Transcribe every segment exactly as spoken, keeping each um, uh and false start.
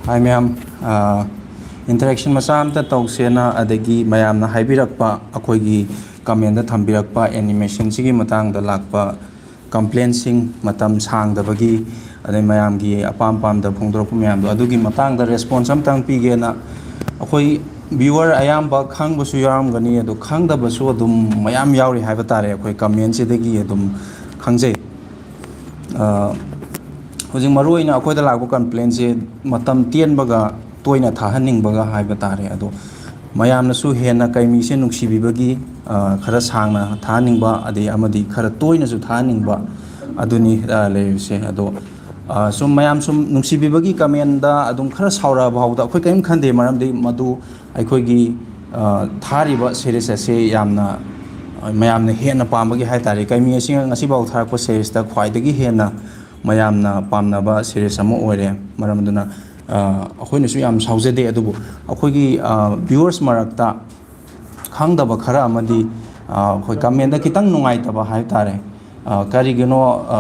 ꯍꯥꯏ ꯃꯌꯥꯝ, ꯏꯟꯇꯔꯦꯛꯁꯟ ꯃꯆꯥ ꯑꯝꯇ ꯇꯧꯁꯦꯅ, ꯑꯗꯒꯤ ꯃꯌꯥꯝꯅ ꯍꯥꯏꯕꯤꯔꯛꯄ, ꯑꯩꯈꯣꯏꯒꯤ ꯀꯃꯦꯟꯗ ꯊꯝꯕꯤꯔꯛꯄ ꯑꯦꯅꯤꯃꯦꯁꯟꯁꯤꯒꯤ ꯃꯇꯥꯡꯗ ꯂꯥꯛꯄ ꯀꯝꯄ꯭ꯂꯦꯟꯁꯤꯡ, ꯃꯇꯝ ꯁꯥꯡꯗꯕꯒꯤ, ꯑꯗꯩ ꯃꯌꯥꯝꯒꯤ ꯑꯄꯥꯝ ꯄꯥꯝꯗꯕ ꯐꯣꯡꯗꯣꯔꯛꯄ ꯃꯌꯥꯝꯗꯣ, ꯑꯗꯨꯒꯤ ꯃꯇꯥꯡꯗ ꯔꯦꯁꯄꯣꯟꯁ ꯑꯝꯇꯪ ꯄꯤꯒꯦꯅ꯫ ꯑꯩꯈꯣꯏ ꯚ꯭ꯌꯨꯋꯔ ꯑꯌꯥꯝꯕ ꯈꯪꯕꯁꯨ ꯌꯥꯎꯔꯝꯒꯅꯤ, ꯑꯗꯣ ꯈꯪꯗꯕꯁꯨ ꯑꯗꯨꯝ ꯃꯌꯥꯝ ꯌꯥꯎꯔꯤ ꯍꯥꯏꯕ ꯇꯥꯔꯦ, ꯑꯩꯈꯣꯏ ꯀꯃꯦꯟꯁꯤꯗꯒꯤ ꯑꯗꯨꯝ ꯈꯪꯖꯩ꯫ ꯑ, ꯍꯧꯖꯤꯛ ꯃꯔꯨꯑꯣꯏꯅ ꯑꯩꯈꯣꯏꯗ ꯂꯥꯛꯄ ꯀꯝꯄ꯭ꯂꯦꯟꯁꯦ ꯃꯇꯝ ꯇꯦꯟꯕꯒ ꯇꯣꯏꯅ ꯊꯥꯍꯟꯅꯤꯡꯕꯒ ꯍꯥꯏꯕ ꯇꯥꯔꯦ꯫ ꯑꯗꯣ ꯃꯌꯥꯝꯅꯁꯨ ꯍꯦꯟꯅ ꯀꯩꯃꯤꯁꯦ ꯅꯨꯡꯁꯤꯕꯤꯕꯒꯤ, ꯑ, ꯈꯔ ꯁꯥꯡꯅ ꯊꯥꯍꯟꯅꯤꯡꯕ, ꯑꯗꯩ ꯑꯃꯗꯤ ꯈꯔ ꯇꯣꯏꯅꯁꯨ ꯊꯥꯍꯟꯅꯤꯡꯕ, ꯑꯗꯨꯅꯤ, ꯑ, ꯂꯩꯔꯤꯁꯦ꯫ ꯑꯗꯣ, ꯑ, ꯁꯨꯝ ꯃꯌꯥꯝ ꯁꯨꯝ ꯅꯨꯡꯁꯤꯕꯤꯕꯒꯤ ꯀꯃꯦꯟꯗ ꯑꯗꯨꯝ ꯈꯔ ꯁꯥꯎꯔꯛꯑꯕ ꯐꯥꯎꯗ ꯑꯩꯈꯣꯏ ꯀꯔꯤꯝ ꯈꯟꯗꯦ, ꯃꯔꯝꯗꯤ ꯃꯗꯨ ꯑꯩꯈꯣꯏꯒꯤ, ꯑ, ꯊꯥꯔꯤꯕ ꯁꯦꯔꯤꯁ ꯑꯁꯤ ꯌꯥꯝꯅ, ꯑ, ꯃꯌꯥꯝꯅ ꯍꯦꯟꯅ ꯄꯥꯝꯕꯒꯤ ꯍꯥꯏ ꯇꯥꯔꯦ꯫ ꯀꯩꯃꯤ ꯑꯁꯤꯅ ꯉꯁꯤꯐꯥꯎ ꯊꯥꯔꯛꯄ ꯁꯦꯔꯤꯁꯇ ꯈ꯭ꯋꯥꯏꯗꯒꯤ ꯍꯦꯟꯅ ꯃꯌꯥꯝꯅ ꯄꯥꯝꯅꯕ ꯁꯦꯔꯤꯁ ꯑꯃ ꯑꯣꯏꯔꯦ꯫ ꯃꯔꯝ ꯑꯗꯨꯅ, ꯑ, ꯑꯩꯈꯣꯏꯅꯁꯨ ꯌꯥꯝ ꯁꯥꯎꯖꯗꯦ, ꯑꯗꯨꯕꯨ ꯑꯩꯈꯣꯏꯒꯤ, ꯑ, ꯚ꯭ꯌꯨꯋꯔꯁ ꯃꯔꯛꯇ ꯈꯪꯗꯕ ꯈꯔ ꯑꯃꯗꯤ, ꯑ, ꯑꯩꯈꯣꯏ ꯀꯃꯦꯟꯗ ꯈꯤꯇꯪ ꯅꯨꯡꯉꯥꯏꯇꯕ ꯍꯥꯏ ꯇꯥꯔꯦ꯫ ꯑ, ꯀꯔꯤꯒꯤꯅꯣ, ꯑ,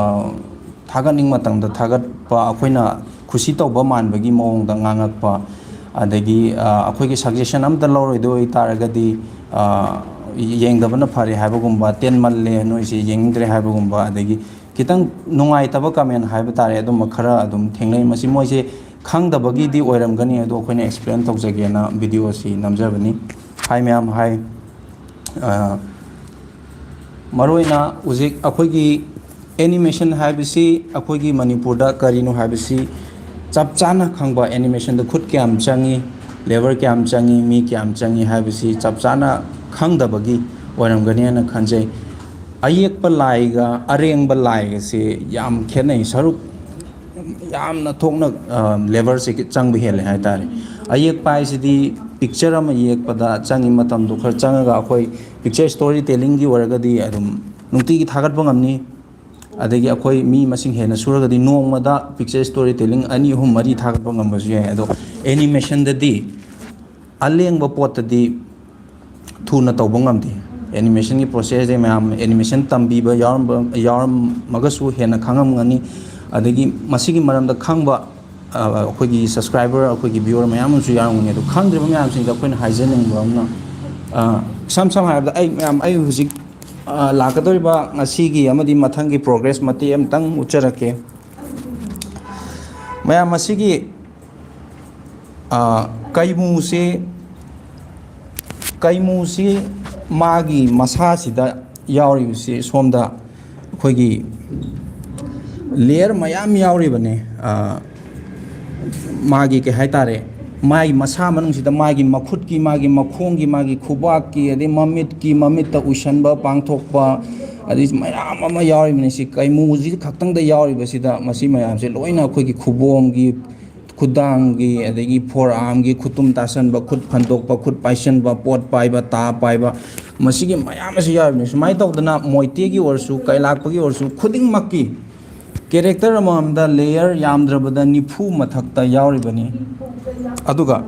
ꯊꯥꯒꯠꯅꯤꯡ ꯃꯇꯝꯗ ꯊꯥꯒꯠꯄ, ꯑꯩꯈꯣꯏꯅ ꯈꯨꯁꯤ ꯇꯧꯕ ꯃꯥꯟꯕꯒꯤ ꯃꯑꯣꯡꯗ ꯉꯥꯡꯉꯛꯄ, ꯑꯗꯒꯤ, ꯑ, ꯑꯩꯈꯣꯏꯒꯤ ꯁꯖꯦꯁꯟ ꯑꯝꯇ ꯂꯧꯔꯣꯏꯗꯣꯏ ꯑꯣꯏꯇꯥꯔꯒꯗꯤ, ꯑ, ꯌꯦꯡꯗꯕꯅ ꯐꯔꯦ ꯍꯥꯏꯕꯒꯨꯝꯕ, "ꯇꯦꯟꯃꯜꯂꯦ, ꯅꯣꯏꯁꯦ ꯌꯦꯡꯅꯤꯡꯗ꯭ꯔꯦ" ꯍꯥꯏꯕꯒꯨꯝꯕ, ꯑꯗꯒꯤ ꯈꯤꯇꯪ ꯅꯨꯡꯉꯥꯏꯇꯕ ꯀꯃꯦꯟ ꯍꯥꯏꯕ ꯇꯥꯔꯦ, ꯑꯗꯨꯝꯕ ꯈꯔ ꯑꯗꯨꯝ ꯊꯦꯡꯅꯩ꯫ ꯃꯁꯤ ꯃꯣꯏꯁꯦ ꯈꯪꯗꯕꯒꯤꯗꯤ ꯑꯣꯏꯔꯝꯒꯅꯤ, ꯑꯗꯣ ꯑꯩꯈꯣꯏꯅ ꯑꯦꯛꯁꯄ꯭ꯂꯦꯟ ꯇꯧꯖꯒꯦꯅ ꯚꯤꯗꯤꯑꯣ ꯑꯁꯤ ꯅꯝꯖꯕꯅꯤ꯫ ꯍꯥꯏ ꯃꯌꯥꯝ, ꯍꯥꯏ꯫ ꯑ, ꯃꯔꯨꯑꯣꯏꯅ ꯍꯧꯖꯤꯛ ꯑꯩꯈꯣꯏꯒꯤ ꯑꯦꯅꯤꯃꯦꯁꯟ ꯍꯥꯏꯕꯁꯤ ꯑꯩꯈꯣꯏꯒꯤ ꯃꯅꯤꯄꯨꯔꯗ ꯀꯔꯤꯅꯣ ꯍꯥꯏꯕꯁꯤ ꯆꯞ ꯆꯥꯅ ꯈꯪꯕ, ꯑꯦꯅꯤꯃꯦꯁꯟꯗ ꯈꯨꯠ ꯀꯌꯥꯝ ꯆꯪꯉꯤ, ꯂꯦꯕꯔ ꯀꯌꯥꯝ ꯆꯪꯉꯤ, ꯃꯤ ꯀꯌꯥꯝ ꯆꯪꯉꯤ ꯍꯥꯏꯕꯁꯤ ꯆꯞ ꯆꯥꯅ ꯈꯪꯗꯕꯒꯤ ꯑꯣꯏꯔꯝꯒꯅꯤ ꯍꯥꯏꯅ ꯈꯟꯖꯩ꯫ ꯑꯌꯦꯛꯄ ꯂꯥꯏꯒ ꯑꯔꯦꯡꯕ ꯂꯥꯏꯒꯁꯦ ꯌꯥꯝ ꯈꯦꯠꯅꯩ꯫ ꯁꯔꯨꯛ ꯌꯥꯝꯅ ꯊꯣꯛꯅ, ꯑ, ꯂꯦꯕꯔꯁꯦ ꯆꯪꯕ ꯍꯦꯜꯂꯦ ꯍꯥꯏꯇꯥꯔꯦ꯫ ꯑꯌꯦꯛꯄ ꯍꯥꯏꯁꯤꯗꯤ ꯄꯤꯛꯆꯔ ꯑꯃ ꯌꯦꯛꯄꯗ ꯆꯪꯉꯤ ꯃꯇꯝꯗꯣ ꯈꯔ ꯆꯪꯉꯒ, ꯑꯩꯈꯣꯏ ꯄꯤꯛꯆꯔ ꯁ꯭ꯇꯣꯔꯤ ꯇꯦꯂꯤꯡꯒꯤ ꯑꯣꯏꯔꯒꯗꯤ ꯑꯗꯨꯝ ꯅꯨꯡꯇꯤꯒꯤ ꯊꯥꯒꯠꯄ ꯉꯝꯅꯤ꯫ ꯑꯗꯒꯤ ꯑꯩꯈꯣꯏ ꯃꯤ ꯃꯁꯤꯡ ꯍꯦꯟꯅ ꯁꯨꯔꯒꯗꯤ ꯅꯣꯡꯃꯗ ꯄꯤꯛꯆꯔ ꯁ꯭ꯇꯣꯔꯤ ꯇꯦꯂꯤꯡ ꯑꯅꯤ, ꯑꯍꯨꯝ, ꯃꯔꯤ ꯊꯥꯒꯠꯄ ꯉꯝꯕꯁꯨ ꯌꯥꯏ꯫ ꯑꯗꯣ ꯑꯦꯅꯤꯃꯦꯁꯟꯗꯗꯤ ꯑꯂꯦꯡꯕ ꯄꯣꯠꯇꯗꯤ ꯊꯨꯅ ꯇꯧꯕ ꯉꯝꯗꯦ꯫ ꯑꯦꯅꯤꯃꯦꯁꯟꯒꯤ ꯄ꯭ꯔꯣꯁꯦꯁꯁꯦ ꯃꯌꯥꯝ ꯑꯦꯅꯤꯃꯦꯁꯟ ꯇꯝꯕꯤꯕ ꯌꯥꯎꯔꯝꯕ, ꯌꯥꯎꯔꯝꯃꯒꯁꯨ ꯍꯦꯟꯅ ꯈꯪꯉꯝꯒꯅꯤ꯫ ꯑꯗꯒꯤ ꯃꯁꯤꯒꯤ ꯃꯔꯝꯗ ꯈꯪꯕ ꯑ, ꯑꯩꯈꯣꯏꯒꯤ ꯁꯕꯁꯀ꯭ꯔꯥꯏꯕꯔ, ꯑꯩꯈꯣꯏꯒꯤ ꯚ꯭ꯌꯨꯋꯔ ꯃꯌꯥꯝ ꯑꯃꯁꯨ ꯌꯥꯎꯔꯝꯒꯅꯤ꯫ ꯑꯗꯣ ꯈꯪꯗ꯭ꯔꯤꯕ ꯃꯌꯥꯝꯁꯤꯡꯗ ꯑꯩꯈꯣꯏꯅ ꯍꯥꯏꯖꯅꯤꯡꯕ ꯑꯃꯅ, ꯑ, ꯏꯁꯝ ꯁꯝꯅ ꯍꯥꯏꯔꯕꯗ, ꯑꯩ ꯃꯌꯥꯝ, ꯑꯩ ꯍꯧꯖꯤꯛ, ꯑ, ꯂꯥꯛꯀꯗꯧꯔꯤꯕ ꯉꯁꯤꯒꯤ ꯑꯃꯗꯤ ꯃꯊꯪꯒꯤ ꯄ꯭ꯔꯣꯒ꯭ꯔꯦꯁ ꯃꯇꯦꯛ ꯑꯃꯇꯪ ꯎꯠꯆꯔꯛꯀꯦ꯫ ꯃꯌꯥꯝ, ꯃꯁꯤꯒꯤ, ꯑ, ꯀꯩꯃꯨꯁꯤ, ꯀꯩꯃꯨꯁꯤ ꯃꯥꯒꯤ ꯃꯁꯥꯁꯤꯗ ꯌꯥꯎꯔꯤꯕꯁꯤ ꯁꯣꯝꯗ ꯑꯩꯈꯣꯏꯒꯤ ꯂꯦꯌꯔ ꯃꯌꯥꯝ ꯌꯥꯎꯔꯤꯕꯅꯤ꯫ ꯑ, ꯃꯥꯒꯤ ꯀꯩ ꯍꯥꯏꯇꯥꯔꯦ, ꯃꯥꯒꯤ ꯃꯁꯥ ꯃꯅꯨꯡꯁꯤꯗ ꯃꯥꯒꯤ ꯃꯈꯨꯠꯀꯤ, ꯃꯥꯒꯤ ꯃꯈꯣꯡꯒꯤ, ꯃꯥꯒꯤ ꯈꯨꯕꯥꯛꯀꯤ, ꯑꯗꯩ ꯃꯃꯤꯠꯀꯤ, ꯃꯃꯤꯠꯇ ꯎꯏꯁꯟꯕ, ꯄꯥꯡꯊꯣꯛꯄ, ꯑꯗꯩ ꯃꯌꯥꯝ ꯑꯃ ꯌꯥꯎꯔꯤꯕꯅꯤ꯫ ꯁꯤ ꯀꯩꯃꯨꯁꯤ ꯈꯛꯇꯪꯗ ꯌꯥꯎꯔꯤꯕꯁꯤꯗ ꯃꯁꯤ ꯃꯌꯥꯝꯁꯦ ꯂꯣꯏꯅ ꯑꯩꯈꯣꯏꯒꯤ ꯈꯨꯕꯣꯝꯒꯤ, ꯈꯨꯗꯥꯡꯒꯤ, ꯑꯗꯒꯤ ꯐꯣꯔ ꯑꯥꯔꯝꯒꯤ, ꯈꯨꯠꯇꯨꯝ ꯇꯥꯁꯟꯕ, ꯈꯨꯠ ꯐꯟꯗꯣꯛꯄ, ꯈꯨꯠ ꯄꯥꯏꯁꯟꯕ, ꯄꯣꯠ ꯄꯥꯏꯕ, ꯇꯥ ꯄꯥꯏꯕ, ꯃꯁꯤꯒꯤ ꯃꯌꯥꯝ ꯑꯁꯤ ꯌꯥꯎꯔꯤꯕꯅꯤ꯫ ꯁꯨꯃꯥꯏꯅ ꯇꯧꯗꯅ ꯃꯣꯏꯇꯦꯒꯤ ꯑꯣꯏꯔꯁꯨ, ꯀꯩꯂꯥꯛꯄꯒꯤ ꯑꯣꯏꯔꯁꯨ, ꯈꯨꯗꯤꯡꯃꯛꯀꯤ ꯀꯦꯔꯦꯛꯇꯔ ꯑꯃꯃꯝꯗ ꯂꯦꯌꯔ ꯌꯥꯝꯗ꯭ꯔꯕꯗ ꯅꯤꯐꯨ ꯃꯊꯛꯇ ꯌꯥꯎꯔꯤꯕꯅꯤ꯫ ꯑꯗꯨꯒ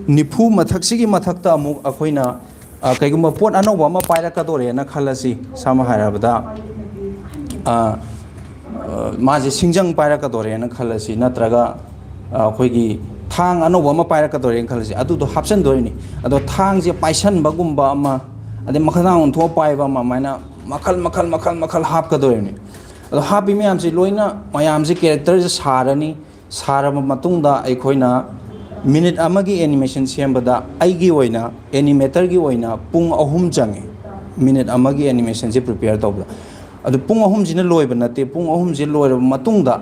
ꯅꯤꯐꯨ ꯃꯊꯛꯁꯤꯒꯤ ꯃꯊꯛꯇ ꯑꯃꯨꯛ ꯑꯩꯈꯣꯏꯅ, ꯑ, ꯀꯩꯒꯨꯝꯕ ꯄꯣꯠ ꯑꯅꯧꯕ ꯑꯃ ꯄꯥꯏꯔꯛꯀꯗꯣꯔꯦꯅ ꯈꯜꯂꯁꯤ, ꯁꯝꯅ ꯍꯥꯏꯔꯕꯗ, ꯑ, ꯑ, ꯃꯥꯁꯦ ꯁꯤꯡꯖꯪ ꯄꯥꯏꯔꯛꯀꯗꯣꯔꯦꯅ ꯈꯜꯂꯁꯤ, ꯅꯠꯇ꯭ꯔꯒ, ꯑ, ꯑꯩꯈꯣꯏꯒꯤ ꯊꯥꯡ ꯑꯅꯧꯕ ꯑꯃ ꯄꯥꯏꯔꯛꯀꯗꯣꯔꯦꯅ ꯈꯜꯂꯁꯤ, ꯑꯗꯨꯗꯣ ꯍꯥꯞꯆꯤꯟꯗꯣꯔꯤꯅꯤ꯫ ꯑꯗꯣ ꯊꯥꯡꯁꯦ ꯄꯥꯏꯁꯟꯕꯒꯨꯝꯕ ꯑꯃ, ꯑꯗꯩ ꯃꯈꯥꯗꯥꯡ ꯑꯣꯟꯊꯣꯛꯑ ꯄꯥꯏꯕ ꯑꯃ, ꯑꯗꯨꯃꯥꯏꯅ ꯃꯈꯜ, ꯃꯈꯜ, ꯃꯈꯜ, ꯃꯈꯜ ꯍꯥꯞꯀꯗꯣꯔꯤꯕꯅꯤ꯫ ꯑꯗꯣ ꯍꯥꯞꯄꯤ ꯃꯌꯥꯝꯁꯤ ꯂꯣꯏꯅ, ꯃꯌꯥꯝꯁꯤ ꯀꯦꯔꯦꯛꯇꯔꯁꯦ ꯁꯥꯔꯅꯤ꯫ ꯁꯥꯔꯕ ꯃꯇꯨꯡꯗ ꯑꯩꯈꯣꯏꯅ ꯃꯤꯅꯤꯠ ꯑꯃꯒꯤ ꯑꯦꯅꯤꯃꯦꯁꯟ ꯁꯦꯝꯕꯗ ꯑꯩꯒꯤ ꯑꯣꯏꯅ, ꯑꯦꯅꯤꯃꯦꯇꯔꯒꯤ ꯑꯣꯏꯅ ꯄꯨꯡ ꯑꯍꯨꯝ ꯆꯪꯉꯤ, ꯃꯤꯅꯤꯠ ꯑꯃꯒꯤ ꯑꯦꯅꯤꯃꯦꯁꯟꯁꯦ ꯄ꯭ꯔꯤꯄꯦꯌꯔ ꯇꯧꯕꯗ꯫ ꯑꯗꯨ ꯄꯨꯡ ꯑꯍꯨꯝꯁꯤꯅ ꯂꯣꯏꯕ ꯅꯠꯇꯦ꯫ ꯄꯨꯡ ꯑꯍꯨꯝꯁꯤ ꯂꯣꯏꯔꯕ ꯃꯇꯨꯡꯗ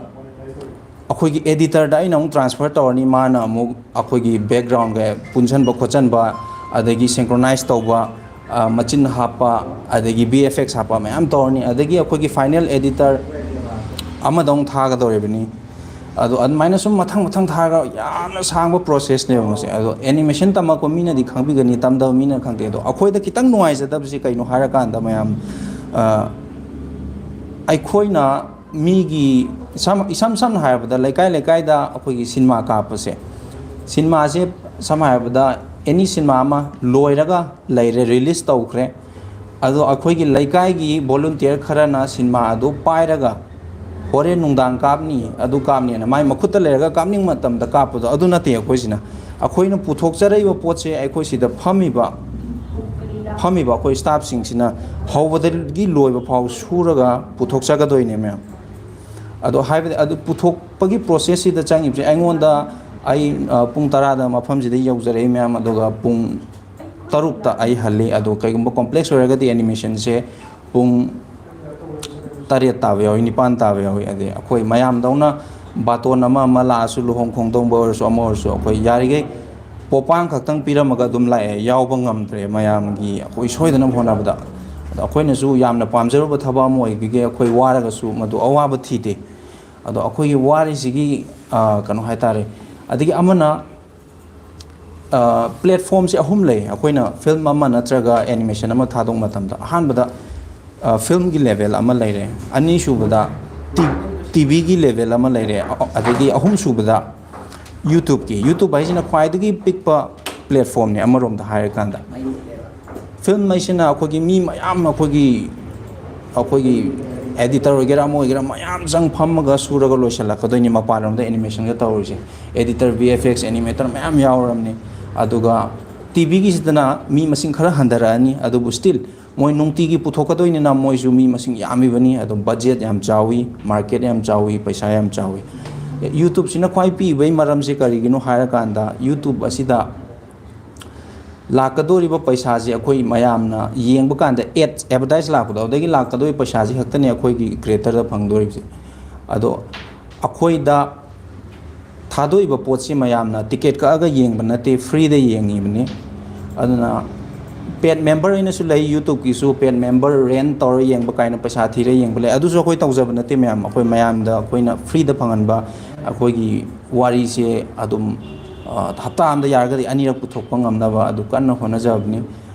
ꯑꯩꯈꯣꯏꯒꯤ ꯑꯦꯗꯤꯇꯔꯗ ꯑꯩꯅ ꯑꯃꯨꯛ ꯇ꯭ꯔꯥꯟꯁꯐꯔ ꯇꯧꯔꯅꯤ꯫ ꯃꯥꯅ ꯑꯃꯨꯛ ꯑꯩꯈꯣꯏꯒꯤ ꯕꯦꯛꯒ꯭ꯔꯥꯎꯟꯒ ꯄꯨꯟꯁꯟꯕ ꯈꯣꯠꯆꯟꯕ, ꯑꯗꯒꯤ ꯁꯤꯡꯀ꯭ꯔꯣꯅꯥꯏꯁ ꯇꯧꯕ, ꯑ, ꯃꯆꯤꯟ ꯍꯥꯞꯄ, ꯑꯗꯒꯤ ꯚꯤ ꯑꯦꯐ ꯑꯦꯛꯁ ꯍꯥꯞꯄ ꯃꯌꯥꯝ ꯇꯧꯔꯅꯤ꯫ ꯑꯗꯒꯤ ꯑꯩꯈꯣꯏꯒꯤ ꯐꯥꯏꯅꯦꯜ ꯑꯦꯗꯤꯇꯔ ꯑꯃꯗ ꯑꯃꯨꯛ ꯊꯥꯒꯗꯧꯔꯤꯕꯅꯤ꯫ ꯑꯗꯣ ꯑꯗꯨꯃꯥꯏꯅ ꯁꯨꯝ ꯃꯊꯪ ꯃꯊꯪ ꯊꯥꯔꯒ ꯌꯥꯝꯅ ꯁꯥꯡꯕ ꯄ꯭ꯔꯣꯁꯦꯁꯅꯦꯕ ꯃꯁꯦ꯫ ꯑꯗꯣ ꯑꯦꯅꯤꯃꯦꯁꯟ ꯇꯝꯃꯛꯄ ꯃꯤꯅꯗꯤ ꯈꯪꯕꯤꯒꯅꯤ, ꯇꯝꯗꯕ ꯃꯤꯅ ꯈꯪꯗꯦ꯫ ꯑꯗꯣ ꯑꯩꯈꯣꯏꯗ ꯈꯤꯇꯪ ꯅꯨꯡꯉꯥꯏꯖꯗꯕꯁꯤ ꯀꯩꯅꯣ ꯍꯥꯏꯔꯀꯥꯟꯗ, ꯃꯌꯥꯝ, ꯑ, ꯑꯩꯈꯣꯏꯅ ꯃꯤꯒꯤ, ꯏꯁꯝ, ꯏꯁꯝ ꯁꯝꯅ ꯍꯥꯏꯔꯕꯗ, ꯂꯩꯀꯥꯏ ꯂꯩꯀꯥꯏꯗ ꯑꯩꯈꯣꯏꯒꯤ ꯁꯤꯅꯦꯃꯥ ꯀꯥꯞꯄꯁꯦ, ꯁꯤꯅꯦꯃꯥꯁꯦ ꯁꯝꯅ ꯍꯥꯏꯔꯕꯗ ꯑꯦꯅꯤ ꯁꯤꯅꯦꯃꯥ ꯑꯃ ꯂꯣꯏꯔꯒ ꯂꯩꯔꯦ, ꯔꯤꯂꯤꯁ ꯇꯧꯈ꯭ꯔꯦ꯫ ꯑꯗꯣ ꯑꯩꯈꯣꯏꯒꯤ ꯂꯩꯀꯥꯏꯒꯤ ꯚꯣꯂꯨꯟꯇꯤꯌꯔ ꯈꯔꯅ ꯁꯤꯅꯦꯃꯥ ꯑꯗꯨ ꯄꯥꯏꯔꯒ ꯍꯣꯔꯦꯟ ꯅꯨꯡꯗꯥꯡ ꯀꯥꯞꯅꯤ, ꯑꯗꯨ ꯀꯥꯞꯅꯤꯅ ꯃꯥꯏ ꯃꯈꯨꯠꯇ ꯂꯩꯔꯒ ꯀꯥꯞꯅꯤꯡꯕ ꯃꯇꯝꯗ ꯀꯥꯞꯄꯗꯣ ꯑꯗꯨ ꯅꯠꯇꯦ꯫ ꯑꯩꯈꯣꯏꯁꯤꯅ, ꯑꯩꯈꯣꯏꯅ ꯄꯨꯊꯣꯛꯆꯔꯛꯏꯕ ꯄꯣꯠꯁꯦ ꯑꯩꯈꯣꯏ ꯁꯤꯗ ꯐꯝꯃꯤꯕ, ꯐꯝꯃꯤꯕ ꯑꯩꯈꯣꯏ ꯁ꯭ꯇꯥꯐꯁꯤꯡꯁꯤꯅ ꯍꯧꯕꯗꯒꯤ ꯂꯣꯏꯕ ꯐꯥꯎ ꯁꯨꯔꯒ ꯄꯨꯊꯣꯛꯆꯒꯗꯣꯏꯅꯦ ꯃꯌꯥꯝ꯫ ꯑꯗꯣ ꯍꯥꯏꯕꯗꯤ ꯑꯗꯨ ꯄꯨꯊꯣꯛꯄꯒꯤ ꯄ꯭ꯔꯣꯁꯦꯁꯁꯤꯗ ꯆꯪꯉꯤꯕꯁꯦ ꯑꯩꯉꯣꯟꯗ, ꯑꯩ, ꯑ, ꯄꯨꯡ ꯇꯔꯥꯗ ꯃꯐꯝꯁꯤꯗ ꯌꯧꯖꯔꯛꯏ ꯃꯌꯥꯝ, ꯑꯗꯨꯒ ꯄꯨꯡ ꯇꯔꯨꯛꯇ ꯑꯩ ꯍꯜꯂꯤ꯫ ꯑꯗꯣ ꯀꯩꯒꯨꯝꯕ ꯀꯣꯝꯄ꯭ꯂꯦꯛꯁ ꯑꯣꯏꯔꯒꯗꯤ ꯑꯦꯅꯤꯃꯦꯁꯟꯁꯦ ꯄꯨꯡ ꯇꯔꯦꯠ ꯇꯥꯕ ꯌꯥꯎꯏ, ꯅꯤꯄꯥꯟ ꯇꯥꯕ ꯌꯥꯎꯏ꯫ ꯑꯗꯩ ꯑꯩꯈꯣꯏ ꯃꯌꯥꯝꯗꯧꯅ ꯕꯥꯇꯣꯟ ꯑꯃ ꯑꯃ ꯂꯥꯛꯑꯁꯨ, ꯂꯨꯍꯣꯡ ꯈꯣꯡꯗꯣꯡꯕ ꯑꯣꯏꯔꯁꯨ, ꯑꯃ ꯑꯣꯏꯔꯁꯨ, ꯑꯩꯈꯣꯏ ꯌꯥꯔꯤꯈꯩ ꯄꯣꯄꯥꯡ ꯈꯛꯇꯪ ꯄꯤꯔꯝꯃꯒ ꯑꯗꯨꯝ ꯂꯥꯛꯑꯦ, ꯌꯥꯎꯕ ꯉꯝꯗ꯭ꯔꯦ꯫ ꯃꯌꯥꯝꯒꯤ ꯑꯩꯈꯣꯏ ꯁꯣꯏꯗꯅꯕ ꯍꯣꯠꯅꯕꯗ꯫ ꯑꯗꯣ ꯑꯩꯈꯣꯏꯅꯁꯨ ꯌꯥꯝꯅ ꯄꯥꯝꯖꯔꯨꯕ ꯊꯕꯛ ꯑꯃ ꯑꯣꯏꯕꯒꯤ ꯑꯩꯈꯣꯏ ꯋꯥꯔꯒꯁꯨ ꯃꯗꯨ ꯑꯋꯥꯕ ꯊꯤꯗꯦ꯫ ꯑꯗꯣ ꯑꯩꯈꯣꯏꯒꯤ ꯋꯥꯔꯤꯁꯤꯒꯤ, ꯑ, ꯀꯩꯅꯣ ꯍꯥꯏꯇꯥꯔꯦ, ꯑꯗꯒꯤ ꯑꯃꯅ, ꯑ, ꯄ꯭ꯂꯦꯠꯐꯣꯝꯁꯦ ꯑꯍꯨꯝ ꯂꯩ꯫ ꯑꯩꯈꯣꯏꯅ ꯐꯤꯂꯝ ꯑꯃ ꯅꯠꯇ꯭ꯔꯒ ꯑꯦꯅꯤꯃꯦꯁꯟ ꯑꯃ ꯊꯥꯗꯣꯛ ꯃꯇꯝꯗ, ꯑꯍꯥꯟꯕꯗ, ꯑ, ꯐꯤꯂꯝꯒꯤ ꯂꯦꯚꯦꯜ ꯑꯃ ꯂꯩꯔꯦ, ꯑꯅꯤꯁꯨꯕꯗ ꯇꯤ-, ꯇꯤ ꯚꯤꯒꯤ ꯂꯦꯚꯦꯜ ꯑꯃ ꯂꯩꯔꯦ, ꯑ-, ꯑꯗꯒꯤ ꯑꯍꯨꯝꯁꯨꯕꯗ YouTube-ꯀꯤ꯫ YouTube ꯍꯥꯏꯁꯤꯅ ꯈ꯭ꯋꯥꯏꯗꯒꯤ ꯄꯤꯛꯄ ꯄ꯭ꯂꯦꯠꯐꯣꯝꯅꯦ ꯑꯃꯔꯣꯝꯗ ꯍꯥꯏꯔꯀꯥꯟꯗ꯫ ꯐꯤꯂꯝ ꯍꯥꯏꯁꯤꯅ ꯑꯩꯈꯣꯏꯒꯤ ꯃꯤ ꯃꯌꯥꯝ, ꯑꯩꯈꯣꯏꯒꯤ, ꯑꯩꯈꯣꯏꯒꯤ ꯑꯦꯗꯤꯇꯔ ꯑꯣꯏꯒꯦꯔꯥ ꯑꯃ ꯑꯣꯏꯒꯦꯔꯥ ꯃꯌꯥꯝ ꯆꯪ ꯐꯝꯃꯒ ꯁꯨꯔꯒ ꯂꯣꯏꯁꯤꯜꯂꯛꯀꯗꯣꯏꯅꯤ ꯃꯄꯥꯟꯂꯣꯝꯗ ꯑꯦꯅꯤꯃꯦꯁꯟꯒ ꯇꯧꯔꯤꯁꯦ꯫ ꯑꯦꯗꯤꯇꯔ, ꯚꯤ ꯑꯦꯐ ꯑꯦꯛꯁ, ꯑꯦꯅꯤꯃꯦꯇꯔ ꯃꯌꯥꯝ ꯌꯥꯎꯔꯕꯅꯤ꯫ ꯑꯗꯨꯒ ꯇꯤ ꯚꯤꯒꯤꯁꯤꯗꯅ ꯃꯤ ꯃꯁꯤꯡ ꯈꯔ ꯍꯟꯊꯔꯛꯑꯅꯤ, ꯑꯗꯨꯕꯨ ꯁ꯭ꯇꯤꯜ ꯃꯣꯏ ꯅꯨꯡꯇꯤꯒꯤ ꯄꯨꯊꯣꯛꯀꯗꯣꯏꯅꯤꯅ ꯃꯣꯏꯁꯨ ꯃꯤ ꯃꯁꯤꯡ ꯌꯥꯝꯃꯤꯕꯅꯤ, ꯑꯗꯨꯝ ꯕꯖꯦꯠ ꯌꯥꯝ ꯆꯥꯎꯏ, ꯃꯥꯔꯀꯦꯠ ꯌꯥꯝ ꯆꯥꯎꯏ, ꯄꯩꯁꯥ ꯌꯥꯝ ꯆꯥꯎꯏ꯫ YouTube-ꯁꯤꯅ ꯈ꯭ꯋꯥꯏ ꯄꯤꯛꯏꯕꯩ ꯃꯔꯝꯁꯦ ꯀꯔꯤꯒꯤꯅꯣ ꯍꯥꯏꯔꯀꯥꯟꯗ, YouTube ꯑꯁꯤꯗ ꯂꯥꯛꯀꯗꯧꯔꯤꯕ ꯄꯩꯁꯥꯁꯦ ꯑꯩꯈꯣꯏ ꯃꯌꯥꯝꯅ ꯌꯦꯡꯕ ꯀꯥꯟꯗ, ꯑꯦꯗꯁ, ꯑꯦꯗꯚꯔꯇꯥꯏꯁ ꯂꯥꯛꯄꯗꯣ, ꯑꯗꯒꯤ ꯂꯥꯛꯀꯗꯧꯔꯤꯕ ꯄꯩꯁꯥꯁꯦ ꯈꯛꯇꯅꯦ ꯑꯩꯈꯣꯏꯒꯤ ꯀ꯭ꯔꯤꯌꯦꯇꯔꯗ ꯐꯪꯗꯣꯔꯤꯕꯁꯦ꯫ ꯑꯗꯣ ꯑꯩꯈꯣꯏꯗ ꯊꯥꯗꯣꯛꯏꯕ ꯄꯣꯠꯁꯤ ꯃꯌꯥꯝꯅ ꯇꯤꯀꯦꯠ ꯀꯛꯑꯒ ꯌꯦꯡꯕ ꯅꯠꯇꯦ, ꯐ꯭ꯔꯤꯗ ꯌꯦꯡꯉꯤꯕꯅꯤ꯫ ꯑꯗꯨꯅ ꯄꯦꯗ ꯃꯦꯝꯕꯔ ꯑꯣꯏꯅꯁꯨ ꯂꯩ, YouTube-ꯀꯤꯁꯨ ꯄꯦꯗ ꯃꯦꯝꯕꯔ ꯔꯦꯟ ꯇꯧꯔ ꯌꯦꯡꯕ ꯀꯥꯏꯅ ꯄꯩꯁꯥ ꯊꯤꯔ ꯌꯦꯡꯕ ꯂꯩ꯫ ꯑꯗꯨꯁꯨ ꯑꯩꯈꯣꯏ ꯇꯧꯖꯕ ꯅꯠꯇꯦ ꯃꯌꯥꯝ, ꯑꯩꯈꯣꯏ ꯃꯌꯥꯝꯗ ꯑꯩꯈꯣꯏꯅ ꯐ꯭ꯔꯤꯗ ꯐꯪꯍꯟꯕ ꯑꯩꯈꯣꯏꯒꯤ ꯋꯥꯔꯤꯁꯦ ꯑꯗꯨꯝ, ꯑ, ꯍꯞꯇꯥ ꯑꯃꯗ ꯌꯥꯔꯒꯗꯤ ꯑꯅꯤꯔꯛ ꯄꯨꯊꯣꯛꯄ ꯉꯝꯅꯕ ꯑꯗꯨ ꯀꯟꯅ ꯍꯣꯠꯅꯖꯕꯅꯤ꯫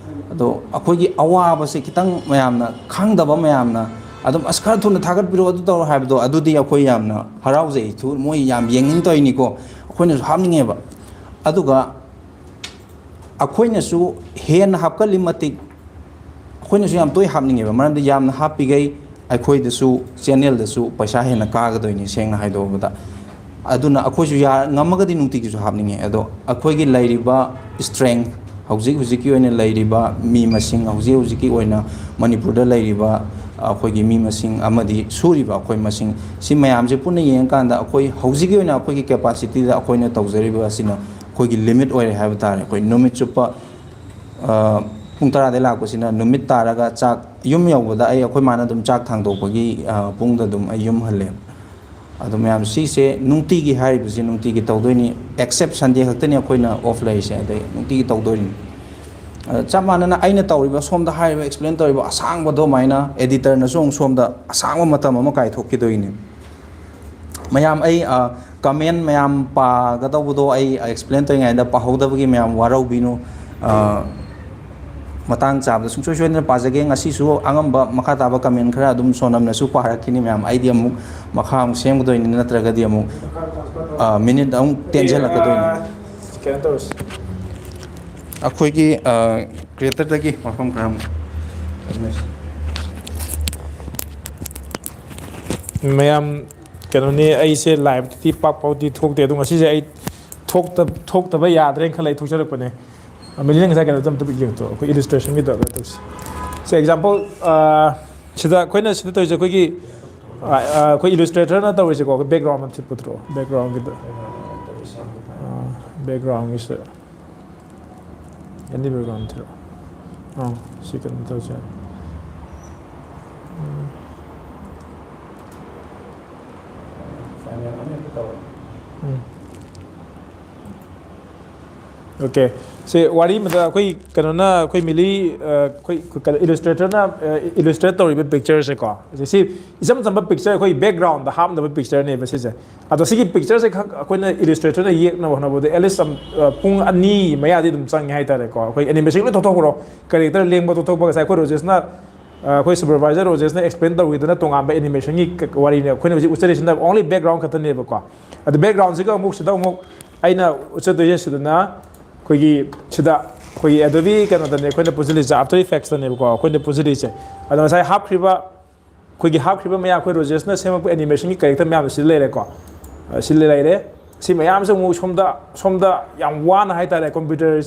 ꯑꯗꯣ ꯑꯩꯈꯣꯏꯒꯤ ꯑꯋꯥꯕꯁꯦ ꯈꯤꯇꯪ ꯃꯌꯥꯝꯅ ꯈꯪꯗꯕ, ꯃꯌꯥꯝꯅ ꯑꯗꯨꯝ "ꯑꯁ, ꯈꯔ ꯊꯨꯅ ꯊꯥꯒꯠꯄꯤꯔꯛꯑꯣ, ꯑꯗꯨ ꯇꯧꯔꯣ" ꯍꯥꯏꯕꯗꯣ, ꯑꯗꯨꯗꯤ ꯑꯩꯈꯣꯏ ꯌꯥꯝꯅ ꯍꯔꯥꯎꯖꯩ꯫ ꯊꯨ-, ꯃꯣꯏ ꯌꯥꯝ ꯌꯦꯡꯅꯤꯡ ꯇꯧꯔꯤꯅꯤꯀꯣ, ꯑꯩꯈꯣꯏꯅꯁꯨ ꯍꯥꯞꯅꯤꯡꯉꯦꯕ꯫ ꯑꯗꯨꯒ ꯑꯩꯈꯣꯏꯅꯁꯨ ꯍꯦꯟꯅ ꯍꯥꯞꯀꯠꯂꯤ ꯃꯇꯤꯛ ꯑꯩꯈꯣꯏꯅꯁꯨ ꯌꯥꯝ ꯇꯣꯏ ꯍꯥꯞꯅꯤꯡꯉꯦꯕ, ꯃꯔꯝꯗꯤ ꯌꯥꯝꯅ ꯍꯥꯞꯄꯤꯈꯩ ꯑꯩꯈꯣꯏꯗꯁꯨ, ꯆꯦꯅꯦꯜꯗꯁꯨ ꯄꯩꯁꯥ ꯍꯦꯟꯅ ꯀꯥꯒꯗꯣꯏꯅꯤ, ꯁꯦꯡꯅ ꯍꯥꯏꯗꯣꯛꯑꯕꯗ꯫ ꯑꯗꯨꯅ ꯑꯩꯈꯣꯏꯁꯨ ꯌꯥ-, ꯉꯝꯃꯒꯗꯤ ꯅꯨꯡꯇꯤꯒꯤꯁꯨ ꯍꯥꯞꯅꯤꯡꯉꯦ꯫ ꯑꯗꯣ ꯑꯩꯈꯣꯏꯒꯤ ꯂꯩꯔꯤꯕ strength, ꯍꯧꯖꯤꯛ ꯍꯧꯖꯤꯛꯀꯤ ꯑꯣꯏꯅ ꯂꯩꯔꯤꯕ ꯃꯤ ꯃꯁꯤꯡ, ꯍꯧꯖꯤꯛ ꯍꯧꯖꯤꯛꯀꯤ ꯑꯣꯏꯅ ꯃꯅꯤꯄꯨꯔꯗ ꯂꯩꯔꯤꯕ ꯑꯩꯈꯣꯏꯒꯤ ꯃꯤ ꯃꯁꯤꯡ ꯑꯃꯗꯤ ꯁꯨꯔꯤꯕ ꯑꯩꯈꯣꯏ ꯃꯁꯤꯡ, ꯁꯤ ꯃꯌꯥꯝꯁꯦ ꯄꯨꯟꯅ ꯌꯦꯡꯉꯀꯥꯟꯗ ꯑꯩꯈꯣꯏ ꯍꯧꯖꯤꯛꯀꯤ ꯑꯣꯏꯅ ꯑꯩꯈꯣꯏꯒꯤ capacityꯗ ꯑꯩꯈꯣꯏꯅ ꯇꯧꯖꯔꯤꯕ ꯑꯁꯤꯅ ꯑꯩꯈꯣꯏꯒꯤ limit ꯑꯣꯏꯔꯦ ꯍꯥꯏꯕ ꯇꯥꯔꯦ꯫ ꯑꯩꯈꯣꯏ ꯅꯨꯃꯤꯠ ꯆꯨꯞꯄ, ꯑ, ꯄꯨꯡ ꯇꯔꯥꯗꯩ ꯂꯥꯛꯄꯁꯤꯅ ꯅꯨꯃꯤꯠ ꯇꯥꯔꯒ ꯆꯥꯛ ꯌꯨꯝ ꯌꯧꯕꯗ ꯑꯩ, ꯑꯩꯈꯣꯏ ꯃꯥꯅ ꯑꯗꯨꯝ ꯆꯥꯛ ꯊꯥꯡꯗꯣꯛꯄꯒꯤ, ꯑ, ꯄꯨꯡꯗ ꯑꯗꯨꯝ ꯑꯩ ꯌꯨꯝ ꯍꯜꯂꯦ꯫ ꯑꯗꯣ ꯃꯌꯥꯝ, ꯁꯤꯁꯦ ꯅꯨꯡꯇꯤꯒꯤ ꯍꯥꯏꯔꯤꯕꯁꯦ ꯅꯨꯡꯇꯤꯒꯤ ꯇꯧꯗꯣꯏꯅꯤ, except Sunday ꯈꯛꯇꯅꯤ ꯑꯩꯈꯣꯏꯅ off ꯂꯩꯔꯤꯁꯦ, ꯑꯗꯩ ꯅꯨꯡꯇꯤꯒꯤ ꯇꯧꯗꯣꯏꯅꯤ꯫ ꯑ, ꯆꯞ ꯃꯥꯟꯅꯅ ꯑꯩꯅ ꯇꯧꯔꯤꯕ, ꯁꯣꯝꯗ ꯍꯥꯏꯔꯤꯕ, explain ꯇꯧꯔꯤꯕ ꯑꯁꯥꯡꯕꯗꯣ ꯑꯗꯨꯃꯥꯏꯅ editorꯅꯁꯨ ꯑꯃꯨꯛ ꯁꯣꯝꯗ ꯑꯁꯥꯡꯕ ꯃꯇꯝ ꯑꯃ ꯀꯥꯏꯊꯣꯛꯈꯤꯗꯣꯏꯅꯤ꯫ ꯃꯌꯥꯝ, ꯑꯩ, ꯑ, comment ꯃꯌꯥꯝ ꯄꯥꯒꯗꯧꯕꯗꯣ ꯑꯩ explain ꯇꯧꯔꯤꯉꯩꯗ ꯄꯥꯍꯧꯗꯕꯒꯤ ꯃꯌꯥꯝ ꯋꯥꯔꯧꯕꯤꯅꯨ꯫ ꯑ, ꯃꯇꯥꯡ ꯆꯥꯕꯗ ꯁꯨꯡꯁꯣꯏ ꯁꯣꯏꯗꯅ ꯄꯥꯖꯒꯦ꯫ ꯉꯁꯤꯁꯨ ꯑꯉꯝꯕ ꯃꯈꯥ ꯇꯥꯕ comment ꯈꯔ ꯑꯗꯨꯝ ꯁꯣꯅꯝꯅꯁꯨ ꯄꯥꯔꯛꯈꯤꯅꯤ ꯃꯌꯥꯝ꯫ ꯑꯩꯗꯤ ꯑꯃꯨꯛ ꯃꯈꯥ ꯑꯃꯨꯛ ꯁꯦꯝꯒꯗꯣꯏꯅꯤ, ꯅꯠꯇ꯭ꯔꯒꯗꯤ ꯑꯃꯨꯛ, ꯑ, minute ꯑꯃꯨꯛ ꯇꯦꯟꯁꯤꯜꯂꯛꯀꯗꯣꯏꯅꯤ꯫ ꯑ, ꯀꯩꯅꯣ ꯇꯧꯔꯁꯤ꯫ ꯑꯩꯈꯣꯏꯒꯤ, ꯑ, creatorꯗꯒꯤ ꯋꯥꯐꯝ ꯈꯔ ꯑꯃꯨꯛ ꯃꯌꯥꯝ, ꯀꯩꯅꯣꯅꯤ, ꯑꯩꯁꯦ liveꯇꯗꯤ ꯄꯥꯛ ꯄꯥꯛꯇꯤ ꯊꯣꯛꯇꯦ, ꯑꯗꯣ ꯉꯁꯤꯁꯦ ꯑꯩ ꯊꯣꯛꯇ-, ꯊꯣꯛꯇꯕ ꯌꯥꯗ꯭ꯔꯦꯅ ꯈꯜꯂ ꯑꯩ ꯊꯣꯛꯆꯔꯛꯄꯅꯦ꯫ ꯑ, ꯃꯤꯂꯤꯅ ꯉꯁꯥꯏ ꯀꯩꯅꯣꯗꯣ ꯑꯝꯇ ꯌꯦꯡꯉꯛꯇꯣ, ꯑꯩꯈꯣꯏ illustrationꯒꯤꯗꯣ ꯑꯝꯇ ꯇꯧꯁꯤ꯫ ꯁꯤ example, ꯑ, ꯁꯤꯗ ꯑꯩꯈꯣꯏꯅ ꯁꯤꯗ ꯇꯧꯔꯤꯁꯦ ꯑꯩꯈꯣꯏꯒꯤ, ꯑ, ꯑ, ꯑꯩꯈꯣꯏ illustratorꯅ ꯇꯧꯔꯤꯁꯦꯀꯣ, ꯑꯩꯈꯣꯏ background ꯑꯝꯇ ꯄꯨꯊꯣꯔꯛꯑꯣ, backgroundꯒꯤꯗꯣ꯫ ꯑ, backgroundꯒꯤꯁꯦ꯫ ꯑꯦꯅꯤ background ꯊꯤꯔꯛꯑꯣ꯫ ꯑꯥ, ꯁꯤ ꯀꯩꯅꯣ ꯇꯧꯁꯦ꯫ ꯎꯝ꯫ ꯎꯝ꯫ OK꯫ ꯁꯤ ꯋꯥꯔꯤ ꯑꯃꯗ ꯑꯩꯈꯣꯏ ꯀꯩꯅꯣꯅ, ꯑꯩꯈꯣꯏ ꯃꯤꯂꯤ, ꯑ, ꯑꯩꯈꯣꯏ illustratorꯅ, ꯑ, illustrate ꯇꯧꯔꯤꯕ pictureꯁꯦꯀꯣ꯫ ꯁꯤ ꯏꯆꯝ ꯆꯝꯕ picture, ꯑꯩꯈꯣꯏ backgroundꯗ ꯍꯥꯞꯅꯕ pictureꯅꯦꯕ ꯁꯤꯁꯦ꯫ ꯑꯗꯣ ꯁꯤꯒꯤ pictureꯁꯦ ꯈꯛ ꯑꯩꯈꯣꯏꯅ illustratorꯅ ꯌꯦꯛꯅꯕ ꯍꯣꯠꯅꯕꯗ at least, ꯑ, ꯄꯨꯡ ꯑꯅꯤ ꯃꯌꯥꯗꯤ ꯑꯗꯨꯝ ꯆꯪꯉꯦ ꯍꯥꯏꯇꯥꯔꯦꯀꯣ꯫ ꯑꯩꯈꯣꯏ animation ꯂꯣꯏ ꯇꯧꯊꯣꯛꯈ꯭ꯔꯣ, character ꯂꯦꯡꯕ ꯇꯧꯊꯣꯛꯄ꯫ ꯉꯁꯥꯏ ꯑꯩꯈꯣꯏ ꯔꯣꯖꯦꯁꯅ, ꯑ, ꯑꯩꯈꯣꯏ supervisor ꯔꯣꯖꯦꯁꯅ explain ꯇꯧꯈꯤꯗꯅ ꯇꯣꯉꯥꯟꯕ animationꯒꯤ ꯋꯥꯔꯤꯅꯤ꯫ ꯑꯩꯈꯣꯏꯅ ꯍꯧꯖꯤꯛ ꯎꯠꯆꯔꯤꯁꯤꯅ only background ꯈꯛꯇꯅꯦꯕꯀꯣ꯫ ꯑꯗꯣ backgroundꯁꯤꯒ ꯑꯃꯨꯛ ꯁꯤꯗ ꯑꯃꯨꯛ ꯑꯩꯅ ꯎꯠꯆꯗꯣꯏꯁꯦ ꯁꯤꯗꯅ ꯑꯩꯈꯣꯏꯒꯤ ꯁꯤꯗ ꯑꯩꯈꯣꯏꯒꯤ Adobe ꯀꯩꯅꯣꯗꯅꯦ ꯑꯩꯈꯣꯏꯅ ꯄꯨꯟꯁꯤꯜꯂꯤꯁꯦ, After Effectsꯇꯅꯦꯕꯀꯣ ꯑꯩꯈꯣꯏꯅ ꯄꯨꯟꯁꯤꯜꯂꯤꯁꯦ꯫ ꯑꯗꯣ ꯉꯁꯥꯏ ꯍꯥꯞꯈ꯭ꯔꯤꯕ ꯑꯩꯈꯣꯏꯒꯤ ꯍꯥꯞꯈ꯭ꯔꯤꯕ ꯃꯌꯥꯝ, ꯑꯩꯈꯣꯏ ꯔꯣꯖꯦꯁꯅ ꯁꯦꯝꯃꯛꯄ ꯑꯦꯅꯤꯃꯦꯁꯟꯒꯤ ꯀꯦꯔꯦꯛꯇꯔ ꯃꯌꯥꯝꯗꯣ ꯁꯤꯗ ꯂꯩꯔꯦꯀꯣ꯫ ꯑ, ꯁꯤꯗ ꯂꯩꯔꯦ꯫ ꯁꯤ ꯃꯌꯥꯝꯁꯦ ꯑꯃꯨꯛ ꯁꯣꯝꯗ, ꯁꯣꯝꯗ ꯌꯥꯝ ꯋꯥꯅ ꯍꯥꯏꯇꯥꯔꯦ, ꯀꯝꯄ꯭ꯌꯨꯇꯔ,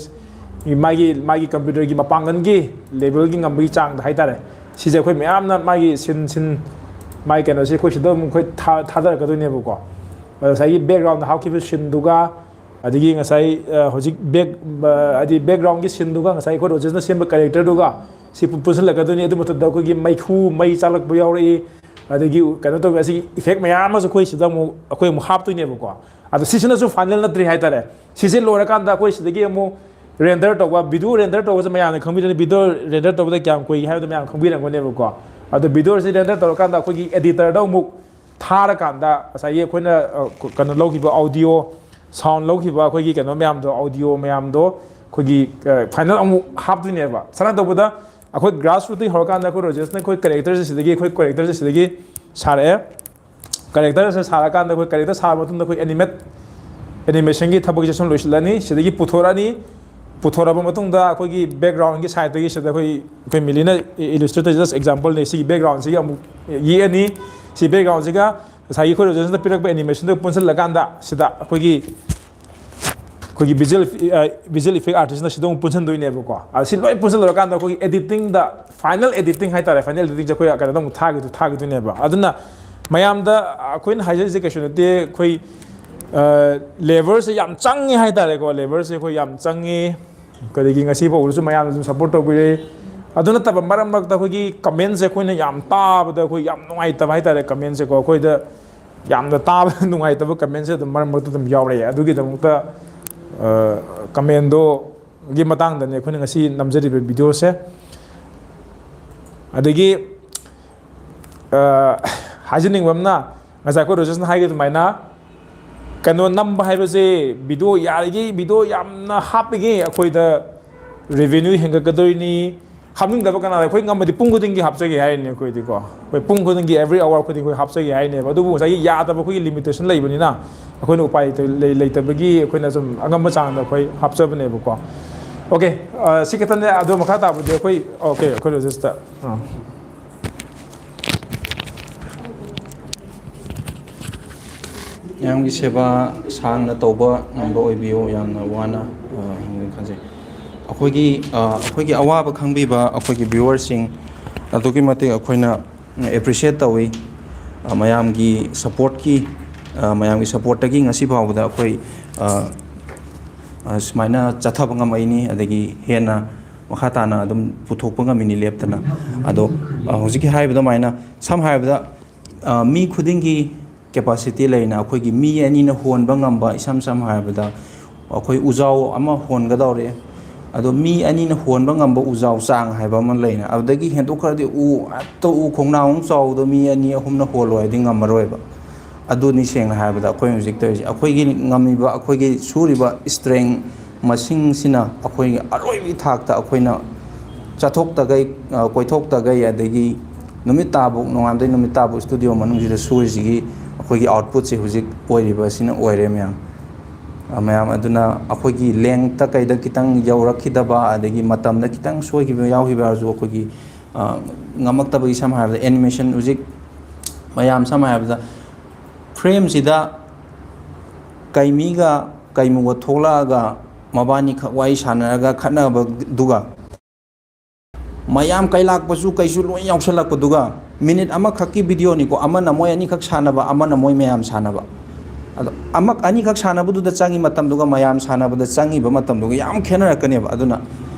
ꯃꯥꯒꯤ, ꯃꯥꯒꯤ ꯀꯝꯄ꯭ꯌꯨꯇꯔꯒꯤ ꯃꯄꯥꯡꯒꯜꯒꯤ ꯂꯦꯚꯦꯜꯒꯤ ꯉꯝꯕꯒꯤ ꯆꯥꯡꯗ ꯍꯥꯏꯇꯥꯔꯦ, ꯁꯤꯁꯦ ꯑꯩꯈꯣꯏ ꯃꯌꯥꯝꯅ ꯃꯥꯒꯤ ꯁꯤꯟ, ꯁꯤꯟ, ꯃꯥꯒꯤ ꯀꯩꯅꯣꯁꯦ ꯑꯩꯈꯣꯏ ꯁꯤꯗ ꯑꯃꯨꯛ ꯑꯩꯈꯣꯏ ꯊꯥ-, ꯊꯥꯗꯔꯛꯀꯗꯣꯏꯅꯦꯕꯀꯣ꯫ ꯑꯗ ꯉꯁꯥꯏꯒꯤ ꯕꯦꯛꯒ꯭ꯔꯥꯎꯟꯗ ꯍꯥꯞꯈꯤꯕ ꯁꯤꯟꯗꯨꯒ, ꯑꯗꯒꯤ ꯉꯁꯥꯏ, ꯑ, ꯍꯧꯖꯤꯛ ꯕꯦꯛ, ꯑ, ꯍꯥꯏꯗꯤ ꯕꯦꯛꯒ꯭ꯔꯥꯎꯟꯒꯤ ꯁꯤꯟꯗꯨꯒ ꯉꯁꯥꯏ ꯑꯩꯈꯣꯏ ꯔꯣꯖꯦꯁꯅ ꯁꯦꯝꯕ ꯀꯦꯔꯦꯛꯇꯔꯗꯨꯒ ꯁꯤ ꯄꯨ-, ꯄꯨꯟꯁꯤꯜꯂꯛꯀꯗꯣꯏꯅꯤ꯫ ꯑꯗꯨ ꯃꯇꯝꯗ ꯑꯩꯈꯣꯏꯒꯤ ꯃꯩꯈꯨ, ꯃꯩ ꯆꯥꯛꯂꯛꯄ ꯌꯥꯎꯔꯛꯏ, ꯑꯗꯒꯤ ꯀꯩꯅꯣ ꯇꯧꯕ, ꯑꯁꯤꯒꯤ ꯏꯐꯦꯛ ꯃꯌꯥꯝ ꯑꯃꯁꯨ ꯑꯩꯈꯣꯏ ꯁꯤꯗ ꯑꯃꯨꯛ, ꯑꯩꯈꯣꯏ ꯑꯃꯨꯛ ꯍꯥꯞꯇꯣꯏꯅꯦꯕꯀꯣ꯫ ꯑꯗꯣ ꯁꯤꯁꯤꯅꯁꯨ ꯐꯥꯏꯅꯦꯜ ꯅꯠꯇ꯭ꯔꯤ ꯍꯥꯏꯇꯥꯔꯦ꯫ ꯁꯤꯁꯦ ꯂꯣꯏꯔꯀꯥꯟꯗ ꯑꯩꯈꯣꯏ ꯁꯤꯗꯒꯤ ꯑꯃꯨꯛ ꯔꯦꯟꯗꯔ ꯇꯧꯕ, ꯚꯤꯗꯤꯑꯣ ꯔꯦꯟꯗꯔ ꯇꯧꯕꯁꯦ ꯃꯌꯥꯝꯅ ꯈꯪꯕꯤꯔꯅꯤ, ꯚꯤꯗꯤꯑꯣ ꯔꯦꯟꯗꯔ ꯇꯧꯕꯗ ꯀꯌꯥꯝ ꯀꯨꯏ ꯍꯥꯏꯕꯗꯣ ꯃꯌꯥꯝ ꯈꯪꯕꯤꯔꯝꯒꯅꯦꯕꯀꯣ꯫ ꯑꯗꯣ ꯚꯤꯗꯤꯑꯣꯁꯦ ꯔꯦꯟꯗꯔ ꯇꯧꯔꯀꯥꯟꯗ ꯑꯩꯈꯣꯏꯒꯤ ꯑꯦꯗꯤꯇꯔꯗ ꯑꯃꯨꯛ ꯊꯥꯔꯀꯥꯟꯗ ꯉꯁꯥꯏꯒꯤ ꯑꯩꯈꯣꯏꯅ, ꯑ, ꯀ-, ꯀꯩꯅꯣ ꯂꯧꯈꯤꯕ, ꯑꯣꯗꯤꯑꯣ ꯁꯥꯎꯟ ꯂꯧꯈꯤꯕ ꯑꯩꯈꯣꯏꯒꯤ ꯀꯩꯅꯣ ꯃꯌꯥꯝꯗꯣ, ꯑꯣꯗꯤꯑꯣ ꯃꯌꯥꯝꯗꯣ ꯑꯩꯈꯣꯏꯒꯤ, ꯑ, ꯐꯥꯏꯅꯦꯜ ꯑꯃꯨꯛ ꯍꯥꯞꯇꯣꯏꯅꯦꯕ꯫ ꯁꯨꯃꯥꯏꯅ ꯇꯧꯕꯗ ꯑꯩꯈꯣꯏ ꯒ꯭ꯔꯥꯁ ꯔꯨꯠꯇꯒꯤ ꯍꯧꯔꯀꯥꯟꯗ ꯑꯩꯈꯣꯏ ꯔꯣꯖꯦꯁꯅ ꯑꯩꯈꯣꯏ ꯀꯦꯔꯦꯛꯇꯔꯁꯦ ꯁꯤꯗꯒꯤ, ꯑꯩꯈꯣꯏ ꯀꯦꯔꯦꯛꯇꯔꯁꯦ ꯁꯤꯗꯒꯤ ꯁꯥꯔꯛꯑꯦ꯫ ꯀꯦꯔꯦꯛꯇꯔꯁꯦ ꯁꯥꯔꯀꯥꯟꯗ ꯑꯩꯈꯣꯏ ꯀꯦꯔꯦꯛꯇꯔ ꯁꯥꯔ ꯃꯇꯨꯡꯗ ꯑꯩꯈꯣꯏ ꯑꯦꯅꯤꯃꯦꯠ, ꯑꯦꯅꯤꯃꯦꯁꯟꯒꯤ ꯊꯕꯛꯁꯦ ꯁꯨꯝ ꯂꯣꯏꯁꯤꯜꯂꯅꯤ꯫ ꯁꯤꯗꯒꯤ ꯄꯨꯊꯣꯔꯛꯑꯅꯤ꯫ ꯄꯨꯊꯣꯔꯛꯑꯕ ꯃꯇꯨꯡꯗ ꯑꯩꯈꯣꯏꯒꯤ ꯕꯦꯛꯒ꯭ꯔꯥꯎꯟꯒꯤ ꯁꯥꯏꯠꯇꯒꯤ ꯁꯤꯗ ꯑꯩꯈꯣꯏ, ꯑꯩꯈꯣꯏ ꯃꯤꯂꯤꯅ ꯏꯂꯤꯁꯇ꯭ꯔꯦꯇꯔ just ꯑꯦꯛꯖꯥꯝꯄꯜꯅꯤ꯫ ꯁꯤꯒꯤ ꯕꯦꯛꯒ꯭ꯔꯥꯎꯟꯁꯤꯒꯤ ꯑꯃꯨꯛ ꯌꯦꯛꯑꯅꯤ꯫ ꯁꯤ ꯕꯦꯛꯒ꯭ꯔꯥꯎꯟꯁꯤꯒ ꯉꯁꯥꯏꯒꯤ ꯑꯩꯈꯣꯏ ꯔꯣꯖꯦꯁꯅ ꯄꯤꯔꯛꯄ ꯑꯦꯅꯤꯃꯦꯁꯟꯗꯨꯒ ꯄꯨꯟꯁꯤꯜꯂꯀꯥꯟꯗ ꯁꯤꯗ ꯑꯩꯈꯣꯏꯒꯤ, ꯑꯩꯈꯣꯏꯒꯤ ꯚꯤꯖꯨꯑꯦꯜ, ꯚꯤꯖꯨꯑꯦꯜ ꯏꯐꯦꯛ ꯑꯥꯔꯇꯤꯁꯅ ꯁꯤꯗ ꯑꯃꯨꯛ ꯄꯨꯟꯁꯤꯟꯗꯣꯏꯅꯦꯕꯀꯣ꯫ ꯑꯗ ꯁꯤ ꯂꯣꯏ ꯄꯨꯟꯁꯤꯜꯂꯨꯔꯀꯥꯟꯗ ꯑꯩꯈꯣꯏꯒꯤ ꯑꯦꯗꯤꯇꯤꯡꯗ, ꯐꯥꯏꯅꯦꯜ ꯑꯦꯗꯤꯇꯤꯡ ꯍꯥꯏꯇꯥꯔꯦ, ꯐꯥꯏꯅꯦꯜ ꯑꯦꯗꯤꯇꯤꯡꯁꯦ ꯑꯩꯈꯣꯏ ꯀꯩꯅꯣꯗ ꯑꯃꯨꯛ ꯊꯥꯈꯤꯗꯣꯏ-, ꯊꯥꯈꯤꯗꯣꯏꯅꯦꯕ꯫ ꯑꯗꯨꯅ ꯃꯌꯥꯝꯗ ꯑꯩꯈꯣꯏꯅ ꯍꯥꯏꯖꯔꯤꯁꯦ ꯀꯩꯁꯨ ꯅꯠꯇꯦ, ꯑꯩꯈꯣꯏ, ꯑ, ꯂꯦꯕꯔꯁꯦ ꯌꯥꯝ ꯆꯪꯉꯤ ꯍꯥꯏꯇꯥꯔꯦꯀꯣ, ꯂꯦꯕꯔꯁꯦ ꯑꯩꯈꯣꯏ ꯌꯥꯝ ꯆꯪꯉꯤ꯫ ꯀꯔꯤꯒꯤ ꯉꯁꯤ ꯐꯥꯎꯕꯁꯨ ꯃꯌꯥꯝꯅ ꯑꯗꯨꯝ ꯁꯞꯄꯣꯔꯠ ꯇꯧꯕꯤꯔꯦ꯫ ꯑꯗꯨ ꯅꯠꯇꯕ ꯃꯔꯛ ꯃꯔꯛꯇ ꯑꯩꯈꯣꯏꯒꯤ ꯀꯃꯦꯟꯁꯦ ꯑꯩꯈꯣꯏꯅ ꯌꯥꯝ ꯇꯥꯕꯗ ꯑꯩꯈꯣꯏ ꯌꯥꯝ ꯅꯨꯡꯉꯥꯏꯇꯕ ꯍꯥꯏꯇꯥꯔꯦ, ꯀꯃꯦꯟꯁꯦꯀꯣ꯫ ꯑꯩꯈꯣꯏꯗ ꯌꯥꯝꯅ ꯇꯥꯕ ꯅꯨꯡꯉꯥꯏꯇꯕ ꯀꯃꯦꯟꯁꯦ ꯑꯗꯨꯝ ꯃꯔꯛ ꯃꯔꯛꯇ ꯑꯗꯨꯝ ꯌꯥꯎꯔꯛꯑꯦ꯫ ꯑꯗꯨꯒꯤꯗꯃꯛꯇ, ꯑ, ꯀꯃꯦꯟꯗꯣ ꯒꯤ ꯃꯇꯥꯡꯗꯅꯦ ꯑꯩꯈꯣꯏꯅ ꯉꯁꯤ ꯅꯝꯖꯔꯤꯕ ꯚꯤꯗꯤꯑꯣꯁꯦ꯫ ꯑꯗꯒꯤ, ꯑ, ꯍꯥꯏꯖꯅꯤꯡꯕ ꯑꯃꯅ, ꯉꯁꯥꯏ ꯑꯩꯈꯣꯏ ꯔꯣꯖꯦꯁꯅ ꯍꯥꯏꯈꯤ ꯑꯗꯨꯃꯥꯏꯅ, ꯀꯩꯅꯣ ꯅꯝꯕ ꯍꯥꯏꯕꯁꯦ, ꯚꯤꯗꯤꯑꯣ ꯌꯥꯔꯤꯈꯩ, ꯚꯤꯗꯤꯑꯣ ꯌꯥꯝꯅ ꯍꯥꯞꯄꯤꯈꯩ ꯑꯩꯈꯣꯏꯗ ꯔꯦꯚꯤꯅ꯭ꯌꯨ ꯍꯦꯟꯒꯠꯀꯗꯣꯏꯅꯤ꯫ ꯍꯥꯞꯅꯤꯡꯗꯕ ꯀꯅꯥ ꯂꯩ? ꯑꯩꯈꯣꯏ ꯉꯝꯃꯗꯤ ꯄꯨꯡ ꯈꯨꯗꯤꯡꯒꯤ ꯍꯥꯞꯆꯒꯦ ꯍꯥꯏꯔꯤꯅꯦ ꯑꯩꯈꯣꯏꯗꯤꯀꯣ꯫ ꯑꯩꯈꯣꯏ ꯄꯨꯡ ꯈꯨꯗꯤꯡꯒꯤ, every hour ꯈꯨꯗꯤꯡ ꯑꯩꯈꯣꯏ ꯍꯥꯞꯆꯒꯦ ꯍꯥꯏꯔꯤꯅꯦꯕ꯫ ꯑꯗꯨꯕꯨ ꯉꯁꯥꯏꯒꯤ ꯌꯥꯗꯕ ꯑꯩꯈꯣꯏꯒꯤ ꯂꯤꯃꯤꯇꯦꯁꯟ ꯂꯩꯕꯅꯤꯅ ꯑꯩꯈꯣꯏꯅ ꯎꯄꯥꯏ ꯂꯩꯇ-, ꯂꯩ-, ꯂꯩꯇꯕꯒꯤ ꯑꯩꯈꯣꯏꯅ ꯁꯨꯝ ꯑꯉꯝꯕ ꯆꯥꯡꯗ ꯑꯩꯈꯣꯏ ꯍꯥꯞꯆꯕꯅꯦꯕꯀꯣ꯫ ꯑꯣꯀꯦ, ꯑ, ꯁꯤ ꯈꯛꯇꯅꯦ꯫ ꯑꯗꯣ ꯃꯈꯥ ꯇꯥꯕꯗꯤ ꯑꯩꯈꯣꯏ, ꯑꯣꯀꯦ, ꯑꯩꯈꯣꯏ ꯔꯣꯖꯦꯁꯇ, ꯑꯥ꯫ ꯃꯌꯥꯝꯒꯤ ꯁꯦꯕꯥ ꯁꯥꯡꯅ ꯇꯧꯕ ꯉꯝꯕ ꯑꯣꯏꯕꯤꯌꯨ꯫ ꯌꯥꯝꯅ ꯋꯥꯅ, ꯑ, ꯍꯤꯡꯒꯅꯤ ꯈꯟꯖꯩ꯫ ꯑꯩꯈꯣꯏꯒꯤ, ꯑ, ꯑꯩꯈꯣꯏꯒꯤ ꯑꯋꯥꯕ ꯈꯪꯕꯤꯕ ꯑꯩꯈꯣꯏꯒꯤ viewerꯁꯤꯡ ꯑꯗꯨꯛꯀꯤ ꯃꯇꯤꯛ ꯑꯩꯈꯣꯏꯅ appreciate ꯇꯧꯏ꯫ ꯑ, ꯃꯌꯥꯝꯒꯤ supportꯀꯤ, ꯑ, ꯃꯌꯥꯝꯒꯤ supportꯇꯒꯤ ꯉꯁꯤ ꯐꯥꯎꯕꯗ ꯑꯩꯈꯣꯏ, ꯑ, ꯑ, ꯁꯨꯃꯥꯏꯅ ꯆꯠꯊꯕ ꯉꯝꯃꯛꯏꯅꯤ, ꯑꯗꯒꯤ ꯍꯦꯟꯅ ꯃꯈꯥ ꯇꯥꯅ ꯑꯗꯨꯝ ꯄꯨꯊꯣꯛꯄ ꯉꯝꯃꯤꯅꯤ ꯂꯦꯞꯇꯅ꯫ ꯑꯗꯣ, ꯑ, ꯍꯧꯖꯤꯛꯀꯤ ꯍꯥꯏꯕ ꯑꯗꯨꯃꯥꯏꯅ, ꯁꯝꯅ ꯍꯥꯏꯔꯕꯗ, ꯑ, ꯃꯤ ꯈꯨꯗꯤꯡꯒꯤ capacity ꯂꯩꯅ꯫ ꯑꯩꯈꯣꯏꯒꯤ ꯃꯤ ꯑꯅꯤꯅ ꯍꯣꯟꯕ ꯉꯝꯕ, ꯏꯁꯝ ꯁꯝꯅ ꯍꯥꯏꯔꯕꯗ, ꯑꯩꯈꯣꯏ ꯎꯖꯥꯎ ꯑꯃ ꯍꯣꯟꯒꯗꯧꯔꯦ, ꯑꯗꯣ ꯃꯤ ꯑꯅꯤꯅ ꯍꯣꯟꯕ ꯉꯝꯕ ꯎꯖꯥꯎ ꯆꯥꯡ ꯍꯥꯏꯕ ꯑꯃ ꯂꯩꯅ꯫ ꯑꯗꯨꯗꯒꯤ ꯍꯦꯟꯗꯣꯛꯈ꯭ꯔꯗꯤ ꯎ, ꯍꯦꯛꯇ ꯎ ꯈꯣꯡꯅꯥꯎ ꯑꯃ ꯆꯥꯎꯕꯗꯣ ꯃꯤ ꯑꯅꯤ ꯑꯍꯨꯝꯅ ꯍꯣꯜꯂꯣ ꯍꯥꯏꯗꯤ ꯉꯝꯃꯔꯣꯏꯕ꯫ ꯑꯗꯨꯅꯤ ꯁꯦꯡꯅ ꯍꯥꯏꯔꯕꯗ ꯑꯩꯈꯣꯏ ꯍꯧꯖꯤꯛ ꯇꯧꯔꯤꯁꯦ꯫ ꯑꯩꯈꯣꯏꯒꯤ ꯉꯝꯃꯤꯕ, ꯑꯩꯈꯣꯏꯒꯤ ꯁꯨꯔꯤꯕ strength ꯃꯁꯤꯡꯁꯤꯅ ꯑꯩꯈꯣꯏꯒꯤ ꯑꯔꯣꯏꯕꯒꯤ ꯊꯥꯛꯇ ꯑꯩꯈꯣꯏꯅ ꯆꯠꯊꯣꯛꯇꯈꯩ, ꯑ, ꯀꯣꯏꯊꯣꯛꯇꯈꯩ, ꯑꯗꯒꯤ ꯅꯨꯃꯤꯠ ꯇꯥꯕꯨꯛ, ꯅꯣꯡꯉꯥꯟꯕꯗꯩ ꯅꯨꯃꯤꯠ ꯇꯥꯕꯨꯛ studio ꯃꯅꯨꯡꯁꯤꯗ ꯁꯨꯔꯤꯁꯤꯒꯤ ꯑꯩꯈꯣꯏꯒꯤ outputꯁꯦ ꯍꯧꯖꯤꯛ ꯑꯣꯏꯔꯤꯕ ꯑꯁꯤꯅ ꯑꯣꯏꯔꯦ ꯃꯌꯥꯝ꯫ ꯑ, ꯃꯌꯥꯝ ꯑꯗꯨꯅ ꯑꯩꯈꯣꯏꯒꯤ lengthꯇ ꯀꯩꯗ ꯈꯤꯇꯪ ꯌꯧꯔꯛꯈꯤꯗꯕ, ꯑꯗꯒꯤ ꯃꯇꯝꯗ ꯈꯤꯇꯪ ꯁꯣꯏꯈꯤꯕ ꯌꯥꯎꯈꯤꯕ ꯍꯥꯏꯔꯁꯨ ꯑꯩꯈꯣꯏꯒꯤ, ꯑ, ꯉꯝꯃꯛꯇꯕꯒꯤ, ꯁꯝꯅ ꯍꯥꯏꯔꯕꯗ animation ꯍꯧꯖꯤꯛ ꯃꯌꯥꯝ ꯁꯝꯅ ꯍꯥꯏꯔꯕꯗ frameꯁꯤꯗ ꯀꯩꯃꯤꯒ ꯀꯩꯃꯨꯒ ꯊꯣꯛꯂꯛꯑꯒ ꯃꯕꯥꯅꯤꯈꯛ ꯋꯥꯔꯤ ꯁꯥꯟꯅꯔꯒ ꯈꯠꯅꯕꯗꯨꯒ ꯃꯌꯥꯝ ꯀꯩ ꯂꯥꯛꯄꯁꯨ ꯀꯩꯁꯨ ꯂꯣꯏ ꯌꯥꯎꯁꯜꯂꯛꯄꯗꯨꯒ, minute ꯑꯃꯈꯛꯀꯤ videoꯅꯤꯀꯣ, ꯑꯃꯅ ꯃꯣꯏ ꯑꯅꯤꯈꯛ ꯁꯥꯟꯅꯕ, ꯑꯃꯅ ꯃꯣꯏ ꯃꯌꯥꯝ ꯁꯥꯟꯅꯕ꯫ ꯑꯗꯣ ꯑꯃ ꯑꯅꯤꯈꯛ ꯁꯥꯟꯅꯕꯗꯨꯗ ꯆꯪꯉꯤ ꯃꯇꯝꯗꯨꯒ ꯃꯌꯥꯝ ꯁꯥꯟꯅꯕꯗ ꯆꯪꯉꯤꯕ ꯃꯇꯝꯗꯨꯒ ꯌꯥꯝ ꯈꯦꯠꯅꯔꯛꯀꯅꯦꯕ꯫ ꯑꯗꯨꯅ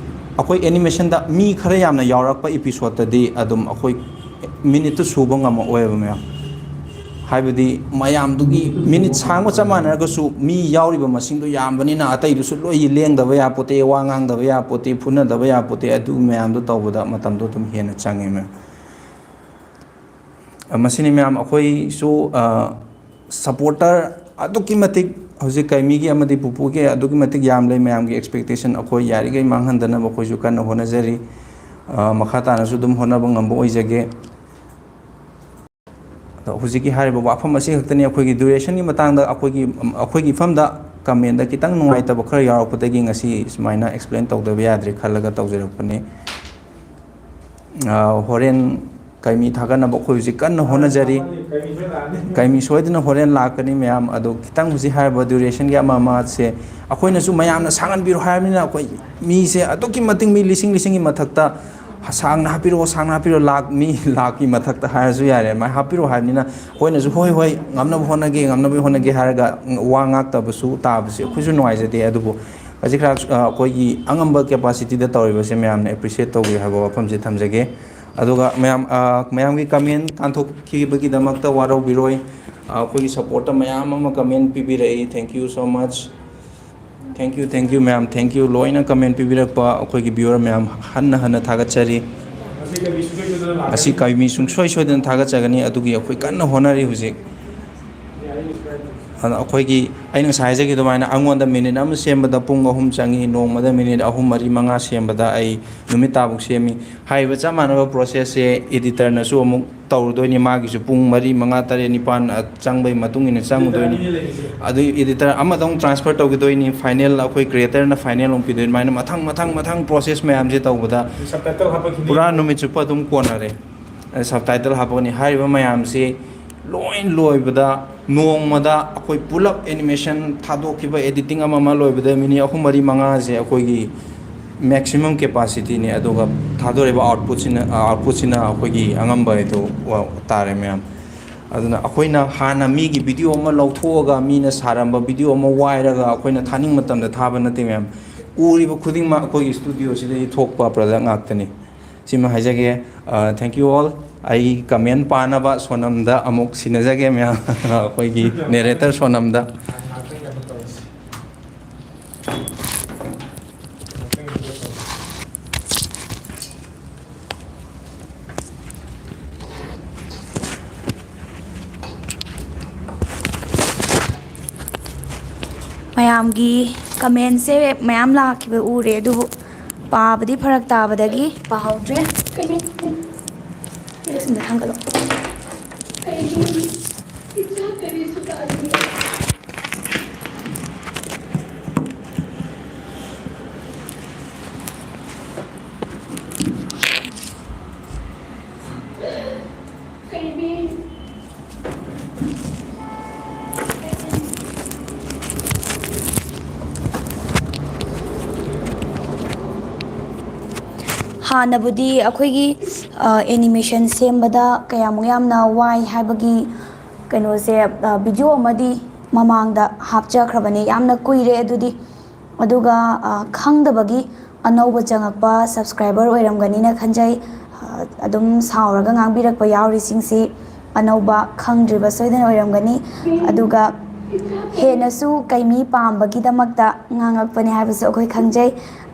ꯑꯩꯈꯣꯏ animationꯗ ꯃꯤ ꯈꯔ ꯌꯥꯝꯅ ꯌꯥꯎꯔꯛꯄ episodeꯇꯗꯤ ꯑꯗꯨꯝ ꯑꯩꯈꯣꯏ minuteꯇꯨ ꯁꯨꯕ ꯉꯝꯃꯛꯑꯣꯏꯕ ꯃꯌꯥꯝ꯫ ꯍꯥꯏꯕꯗꯤ ꯃꯌꯥꯝꯗꯨꯒꯤ minute ꯁꯥꯡꯕ ꯆꯞ ꯃꯥꯟꯅꯔꯒꯁꯨ ꯃꯤ ꯌꯥꯎꯔꯤꯕ ꯃꯁꯤꯡꯗꯣ ꯌꯥꯝꯕꯅꯤꯅ ꯑꯇꯩꯗꯨꯁꯨ ꯂꯣꯏ ꯂꯦꯡꯗꯕ ꯌꯥꯄꯣꯠꯇꯦ, ꯋꯥ ꯉꯥꯡꯗꯕ ꯌꯥꯄꯣꯠꯇꯦ, ꯐꯨꯅꯗꯕ ꯌꯥꯄꯣꯠꯇꯦ, ꯑꯗꯨ ꯃꯌꯥꯝꯗꯣ ꯇꯧꯕꯗ ꯃꯇꯝꯗꯣ ꯑꯗꯨꯝ ꯍꯦꯟꯅ ꯆꯪꯉꯦ ꯃꯌꯥꯝ꯫ ꯑ, ꯃꯁꯤꯅꯤ ꯃꯌꯥꯝ, ꯑꯩꯈꯣꯏꯁꯨ, ꯑ, supporter ꯑꯗꯨꯛꯀꯤ ꯃꯇꯤꯛ ꯍꯧꯖꯤꯛ ꯀꯩꯃꯤꯒꯤ ꯑꯃꯗꯤ ꯄꯨꯄꯨꯒꯤ ꯑꯗꯨꯛꯀꯤ ꯃꯇꯤꯛ ꯌꯥꯝ ꯂꯩ꯫ ꯃꯌꯥꯝꯒꯤ expectation ꯑꯩꯈꯣꯏ ꯌꯥꯔꯤꯈꯩ ꯃꯥꯡꯍꯟꯗꯅꯕ ꯑꯩꯈꯣꯏꯁꯨ ꯀꯟꯅ ꯍꯣꯠꯅꯖꯔꯤ꯫ ꯑ, ꯃꯈꯥ ꯇꯥꯅꯁꯨ ꯑꯗꯨꯝ ꯍꯣꯠꯅꯕ ꯉꯝꯕ ꯑꯣꯏꯖꯒꯦ꯫ ꯑꯗꯣ ꯍꯧꯖꯤꯛꯀꯤ ꯍꯥꯏꯔꯤꯕ ꯋꯥꯐꯝ ꯑꯁꯤ ꯈꯛꯇꯅꯤ꯫ ꯑꯩꯈꯣꯏꯒꯤ durationꯒꯤ ꯃꯇꯥꯡꯗ ꯑꯩꯈꯣꯏꯒꯤ, ꯑꯩꯈꯣꯏꯒꯤ ꯏꯐꯝꯗ commentꯗ ꯈꯤꯇꯪ ꯅꯨꯡꯉꯥꯏꯇꯕ ꯈꯔ ꯌꯥꯎꯔꯛꯄꯗꯒꯤ ꯉꯁꯤ ꯁꯨꯃꯥꯏꯅ explain ꯇꯧꯗꯕ ꯌꯥꯗ꯭ꯔꯦ ꯈꯜꯂꯒ ꯇꯧꯖꯔꯛꯄꯅꯤ꯫ ꯑ, ꯍꯣꯔꯦꯟ ꯀꯩꯃꯤ ꯊꯥꯒꯠꯅꯕ ꯑꯩꯈꯣꯏ ꯍꯧꯖꯤꯛ ꯀꯟꯅ ꯍꯣꯠꯅꯖꯔꯤ꯫ ꯀꯩꯃꯤ ꯁꯣꯏꯗꯅ ꯍꯣꯔꯦꯟ ꯂꯥꯛꯀꯅꯤ ꯃꯌꯥꯝ꯫ ꯑꯗꯣ ꯈꯤꯇꯪ ꯍꯧꯖꯤꯛ ꯍꯥꯏꯔꯤꯕ duration-ꯒꯤ ꯑꯃ ꯑꯃꯁꯦ ꯑꯩꯈꯣꯏꯅꯁꯨ ꯃꯌꯥꯝꯅ ꯁꯥꯡꯍꯟꯕꯤꯔꯣ ꯍꯥꯏꯔꯕꯅꯤꯅ, ꯑꯩꯈꯣꯏ ꯃꯤꯁꯦ ꯑꯗꯨꯛꯀꯤ ꯃꯇꯤꯛ, ꯃꯤ ꯂꯤꯁꯤꯡ ꯂꯤꯁꯤꯡꯒꯤ ꯃꯊꯛꯇ ꯁꯥꯡꯅ ꯍꯥꯞꯄꯤꯔꯛꯑꯣ, ꯁꯥꯡꯅ ꯍꯥꯞꯄꯤꯔꯛꯑꯣ, ꯂꯥꯛ, ꯃꯤ ꯂꯥꯛꯀꯤ ꯃꯊꯛꯇ ꯍꯥꯏꯔꯁꯨ ꯌꯥꯔꯦ, ꯑꯗꯨꯃꯥꯏꯅ ꯍꯥꯞꯄꯤꯔꯛꯑꯣ ꯍꯥꯏꯕꯅꯤꯅ ꯑꯩꯈꯣꯏꯅꯁꯨ ꯍꯣꯏ, ꯍꯣꯏ, ꯉꯝꯅꯕ ꯍꯣꯠꯅꯒꯦ, ꯉꯝꯅꯕ ꯍꯣꯠꯅꯒꯦ ꯍꯥꯏꯔꯒ ꯋꯥ ꯉꯥꯛꯇꯕꯁꯨ ꯇꯥꯕꯁꯦ ꯑꯩꯈꯣꯏꯁꯨ ꯅꯨꯡꯉꯥꯏꯖꯗꯦ꯫ ꯑꯗꯨꯕꯨ ꯈꯖꯤꯛ ꯈꯔ, ꯑ, ꯑꯩꯈꯣꯏꯒꯤ ꯑꯉꯝꯕ capacity-ꯗ ꯇꯧꯔꯤꯕꯁꯦ ꯃꯌꯥꯝꯅ appreciate ꯇꯧꯕꯤꯌꯨ ꯍꯥꯏꯕ ꯋꯥꯐꯝꯁꯦ ꯊꯝꯖꯒꯦ꯫ ꯑꯗꯨꯒ ꯃꯌꯥꯝ, ꯑ, ꯃꯌꯥꯝꯒꯤ comment ꯇꯥꯟꯊꯣꯛꯈꯤꯕꯒꯤꯗꯃꯛꯇ ꯋꯥꯔꯧꯕꯤꯔꯣꯏ꯫ ꯑ, ꯑꯩꯈꯣꯏꯒꯤ support-ꯇ ꯃꯌꯥꯝ ꯑꯃ comment ꯄꯤꯕꯤꯔꯛꯏ꯫ Thank you so much꯫ Thank you, thank you, ꯃꯌꯥꯝ, thank you꯫ ꯂꯣꯏꯅ comment ꯄꯤꯕꯤꯔꯛꯄ ꯑꯩꯈꯣꯏꯒꯤ viewer ꯃꯌꯥꯝ ꯍꯟꯅ ꯍꯟꯅ ꯊꯥꯒꯠꯆꯔꯤ꯫ ꯉꯁꯤ ꯀꯩꯃꯤ ꯁꯨꯡꯁꯣꯏ ꯁꯣꯏꯗꯅ ꯊꯥꯒꯠꯆꯒꯅꯤ꯫ ꯑꯗꯨꯒꯤ ꯑꯩꯈꯣꯏ ꯀꯟꯅ ꯍꯣꯠꯅꯔꯤ ꯍꯧꯖꯤꯛ꯫ ꯑꯗ ꯑꯩꯈꯣꯏꯒꯤ, ꯑꯩꯅ ꯉꯁꯥꯏ ꯍꯥꯏꯖꯈꯤꯕ ꯑꯗꯨꯃꯥꯏꯅ, ꯑꯩꯉꯣꯟꯗ minute ꯑꯃ ꯁꯦꯝꯕꯗ ꯄꯨꯡ ꯑꯍꯨꯝ ꯆꯪꯉꯤ, ꯅꯣꯡꯃꯗ minute ꯑꯍꯨꯝ, ꯃꯔꯤ, ꯃꯉꯥ ꯁꯦꯝꯕꯗ ꯑꯩ ꯅꯨꯃꯤꯠ ꯇꯥꯕꯨꯛ ꯁꯦꯝꯃꯤ꯫ ꯍꯥꯏꯔꯤꯕ ꯆꯞ ꯃꯥꯟꯅꯕ process-ꯁꯦ editor-ꯅꯁꯨ ꯑꯃꯨꯛ ꯇꯧꯔꯨꯗꯣꯏꯅꯤ, ꯃꯥꯒꯤꯁꯨ ꯄꯨꯡ ꯃꯔꯤ, ꯃꯉꯥ, ꯇꯔꯦꯠ, ꯅꯤꯄꯥꯟ, ꯑ, ꯆꯪꯕꯒꯤ ꯃꯇꯨꯡ ꯏꯟꯅ ꯆꯪꯉꯨꯗꯣꯏꯅꯤ꯫ ꯑꯗꯨ editor ꯑꯃꯗ ꯑꯃꯨꯛ transfer ꯇꯧꯈꯤꯗꯣꯏꯅꯤ, final ꯑꯩꯈꯣꯏ creator-ꯅ final ꯑꯃꯨꯛ ꯄꯤꯗꯣꯏꯅꯤ꯫ ꯑꯗꯨꯃꯥꯏꯅ ꯃꯊꯪ, ꯃꯊꯪ, ꯃꯊꯪ process ꯃꯌꯥꯝꯁꯦ ꯇꯧꯕꯗ subtitle ꯍꯥꯞꯄꯛꯈꯤꯅꯤ꯫ ꯄꯨꯔꯥ ꯅꯨꯃꯤꯠ ꯆꯨꯞꯄ ꯑꯗꯨꯝ ꯀꯣꯟꯅꯔꯦ꯫ ꯑ, subtitle ꯍꯥꯞꯄꯛꯀꯅꯤ꯫ ꯍꯥꯏꯔꯤꯕ ꯃꯌꯥꯝꯁꯤ ꯂꯣꯏ ꯂꯣꯏꯕꯗ ꯅꯣꯡꯃꯗ ꯑꯩꯈꯣꯏ ꯄꯨꯂꯞ animation ꯊꯥꯗꯣꯛꯈꯤꯕ, editing ꯑꯃ ꯑꯃ ꯂꯣꯏꯕꯗ minute ꯑꯍꯨꯝ, ꯃꯔꯤ, ꯃꯉꯥꯁꯦ ꯑꯩꯈꯣꯏꯒꯤ maximum capacity-ꯅꯤ꯫ ꯑꯗꯨꯒ ꯊꯥꯗꯣꯔꯛꯏꯕ output-ꯁꯤꯅ, output-ꯁꯤꯅ ꯑꯩꯈꯣꯏꯒꯤ ꯑꯉꯝꯕ ꯍꯥꯏꯗꯣ ꯇꯥꯔꯦ ꯃꯌꯥꯝ꯫ ꯑꯗꯨꯅ ꯑꯩꯈꯣꯏꯅ ꯍꯥꯟꯅ ꯃꯤꯒꯤ video ꯑꯃ ꯂꯧꯊꯣꯛꯑꯒ, ꯃꯤꯅ ꯁꯥꯔꯝꯕ video ꯑꯃ ꯋꯥꯏꯔꯒ ꯑꯩꯈꯣꯏꯅ ꯊꯥꯅꯤꯡꯕ ꯃꯇꯝꯗ ꯊꯥꯕ ꯅꯠꯇꯦ ꯃꯌꯥꯝ꯫ ꯎꯔꯤꯕ ꯈꯨꯗꯤꯡꯃꯛ ꯑꯩꯈꯣꯏꯒꯤ studio-ꯁꯤꯗꯒꯤ ꯊꯣꯛꯄ product ꯉꯥꯛꯇꯅꯤ꯫ ꯁꯤꯃ ꯍꯥꯏꯖꯒꯦ꯫ ꯑ, thank you all꯫ ꯑꯩ comment ꯄꯥꯅꯕ ꯁꯣꯅꯝꯗ ꯑꯃꯨꯛ ꯁꯤꯟꯅꯖꯒꯦ ꯃꯌꯥꯝ꯫ ꯑꯩꯈꯣꯏꯒꯤ narrator ꯁꯣꯅꯝꯗ꯫ ꯃꯌꯥꯝꯒꯤ comment-ꯁꯦ ꯃꯌꯥꯝ ꯂꯥꯛꯈꯤꯕ ꯎꯔꯦ, ꯑꯗꯨꯕꯨ ꯄꯥꯕꯗꯤ ꯐꯔꯛ ꯇꯥꯕꯗꯒꯤ ꯄꯥꯍꯧꯗ꯭ꯔꯦ꯫ ꯁꯤꯗ ꯊꯥꯡꯒꯠꯂꯣ꯫ ꯍꯥꯟꯅꯕꯨꯗꯤ ꯑꯩꯈꯣꯏꯒꯤ ꯑꯦꯅꯤꯃꯦꯁꯟ ꯁꯦꯝꯕꯗ ꯀꯌꯥꯃꯨꯛ ꯌꯥꯝꯅ ꯋꯥꯏ ꯍꯥꯏꯕꯒꯤ ꯀꯩꯅꯣꯁꯦ, ꯚꯤꯗꯤꯑꯣ ꯑꯃꯗꯤ ꯃꯃꯥꯡꯗ ꯍꯥꯞꯆꯈ꯭ꯔꯕꯅꯦ, ꯌꯥꯝꯅ ꯀꯨꯏꯔꯦ ꯑꯗꯨꯗꯤ꯫ ꯑꯗꯨꯒ ꯈꯪꯗꯕꯒꯤ ꯑꯅꯧꯕ ꯆꯪꯉꯛꯄ ꯁꯕꯁꯀ꯭ꯔꯥꯏꯕꯔ ꯑꯣꯏꯔꯝꯒꯅꯤꯅ ꯈꯟꯖꯩ꯫ ꯑꯗꯨꯝ ꯁꯥꯎꯔꯒ ꯉꯥꯡꯕꯤꯔꯛꯄ ꯌꯥꯎꯔꯤꯁꯤꯡꯁꯤ ꯑꯅꯧꯕ ꯈꯪꯗ꯭ꯔꯤꯕ ꯁꯣꯏꯗꯅ ꯑꯣꯏꯔꯝꯒꯅꯤ꯫ ꯑꯗꯨꯒ ꯍꯦꯟꯅꯁꯨ ꯀꯩꯃꯤ ꯄꯥꯝꯕꯒꯤꯗꯃꯛꯇ ꯉꯥꯡꯉꯛꯄꯅꯦ ꯍꯥꯏꯕꯁꯨ ꯑꯩꯈꯣꯏ ꯈꯪꯖꯩ꯫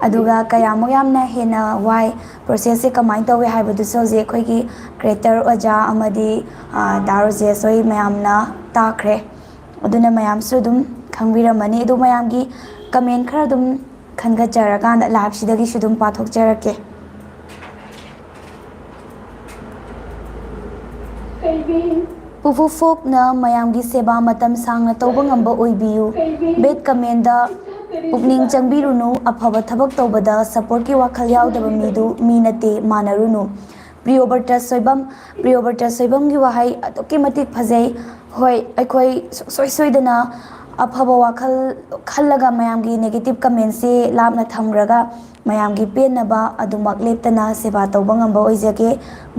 ꯑꯗꯨꯒ ꯀꯌꯥꯃꯨꯛ ꯌꯥꯝꯅ ꯍꯦꯟꯅ ꯋꯥꯏ, ꯄ꯭ꯔꯣꯁꯦꯁꯁꯦ ꯀꯃꯥꯏꯅ ꯇꯧꯏ ꯍꯥꯏꯕꯗꯨꯁꯨ ꯍꯧꯖꯤꯛ ꯑꯩꯈꯣꯏꯒꯤ ꯀ꯭ꯔꯤꯌꯦꯇꯔ ꯑꯣꯖꯥ ꯑꯃꯗꯤ ꯗꯥ ꯔꯣꯖꯦꯁ ꯍꯣꯏ ꯃꯌꯥꯝꯅ ꯇꯥꯛꯈ꯭ꯔꯦ꯫ ꯑꯗꯨꯅ ꯃꯌꯥꯝꯁꯨ ꯑꯗꯨꯝ ꯈꯪꯕꯤꯔꯝꯃꯅꯤ꯫ ꯑꯗꯨ ꯃꯌꯥꯝꯒꯤ ꯀꯃꯦꯟ ꯈꯔ ꯑꯗꯨꯝ ꯈꯟꯒꯠꯆꯔꯀꯥꯟꯗ ꯂꯥꯏꯞꯁꯤꯗꯒꯤꯁꯨ ꯑꯗꯨꯝ ꯄꯥꯊꯣꯛꯆꯔꯛꯀꯦ꯫ ꯄꯨꯐꯨ ꯐꯣꯛꯅ ꯃꯌꯥꯝꯒꯤ ꯁꯦꯕꯥ ꯃꯇꯝ ꯁꯥꯡꯅ ꯇꯧꯕ ꯉꯝꯕ ꯑꯣꯏꯕꯤꯌꯨ꯫ ꯕꯦꯠ ꯀꯃꯦꯟꯗ ꯄꯨꯛꯅꯤꯡ ꯆꯪꯕꯤꯔꯨꯅꯨ, ꯑꯐꯕ ꯊꯕꯛ ꯇꯧꯕꯗ ꯁꯄꯣꯔꯠꯀꯤ ꯋꯥꯈꯜ ꯌꯥꯎꯗꯕ ꯃꯤꯗꯨ ꯃꯤ ꯅꯠꯇꯦ, ꯃꯥꯟꯅꯔꯨꯅꯨ꯫ ꯄ꯭ꯔꯤꯌꯣꯕ꯭ꯔꯇ ꯁꯣꯏꯕꯝ, ꯄ꯭ꯔꯤꯌꯣꯕ꯭ꯔꯇ ꯁꯣꯏꯕꯝꯒꯤ ꯋꯥꯍꯩ ꯑꯗꯨꯛꯀꯤ ꯃꯇꯤꯛ ꯐꯖꯩ꯫ ꯍꯣꯏ, ꯑꯩꯈꯣꯏ ꯁꯨꯡꯁꯣꯏ ꯁꯣꯏꯗꯅ ꯑꯐꯕ ꯋꯥꯈꯜ ꯈꯜꯂꯒ ꯃꯌꯥꯝꯒꯤ ꯅꯦꯒꯦꯇꯤꯞ ꯀꯃꯦꯟꯁꯦ ꯂꯥꯞꯅ ꯊꯝꯈ꯭ꯔꯒ ꯃꯌꯥꯝꯒꯤ ꯄꯦꯟꯅꯕ ꯑꯗꯨꯃꯛ ꯂꯦꯞꯇꯅ ꯁꯦꯕꯥ ꯇꯧꯕ ꯉꯝꯕ ꯑꯣꯏꯖꯒꯦ꯫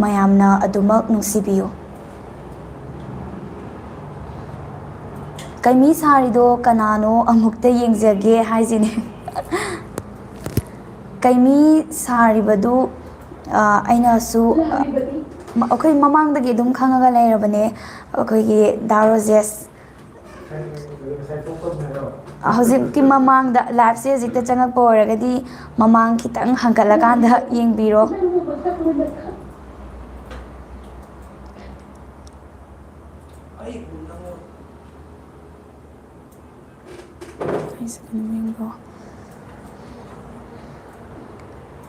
ꯃꯌꯥꯝꯅ ꯑꯗꯨꯃꯛ ꯅꯨꯡꯁꯤꯕꯤꯌꯨ꯫ ꯀꯩꯃꯤ ꯁꯥꯔꯤꯗꯣ ꯀꯅꯥꯅꯣ ꯑꯃꯨꯛꯇ ꯌꯦꯡꯖꯒꯦ ꯍꯥꯏꯁꯤꯅꯦ꯫ ꯀꯩꯃꯤ ꯁꯥꯔꯤꯕꯗꯨ, ꯑ, ꯑꯩꯅꯁꯨ, ꯑ, ꯃ-, ꯑꯩꯈꯣꯏ ꯃꯃꯥꯡꯗꯒꯤ ꯑꯗꯨꯝ ꯈꯪꯉꯒ ꯂꯩꯔꯕꯅꯦ, ꯑꯩꯈꯣꯏꯒꯤ ꯗꯥ ꯔꯣꯖꯦꯁ꯫ ꯍꯧꯖꯤꯛꯀꯤ ꯃꯃꯥꯡꯗ ꯂꯥꯏꯞꯁꯦ ꯍꯧꯖꯤꯛꯇ ꯆꯪꯉꯛꯄ ꯑꯣꯏꯔꯒꯗꯤ ꯃꯃꯥꯡ ꯈꯤꯇꯪ ꯍꯟꯒꯠꯂꯀꯥꯟꯗ ꯌꯦꯡꯕꯤꯔꯣ꯫ ꯑꯩꯁꯦ ꯀꯩꯅꯣ ꯌꯦꯡꯕ꯭ꯔꯣ?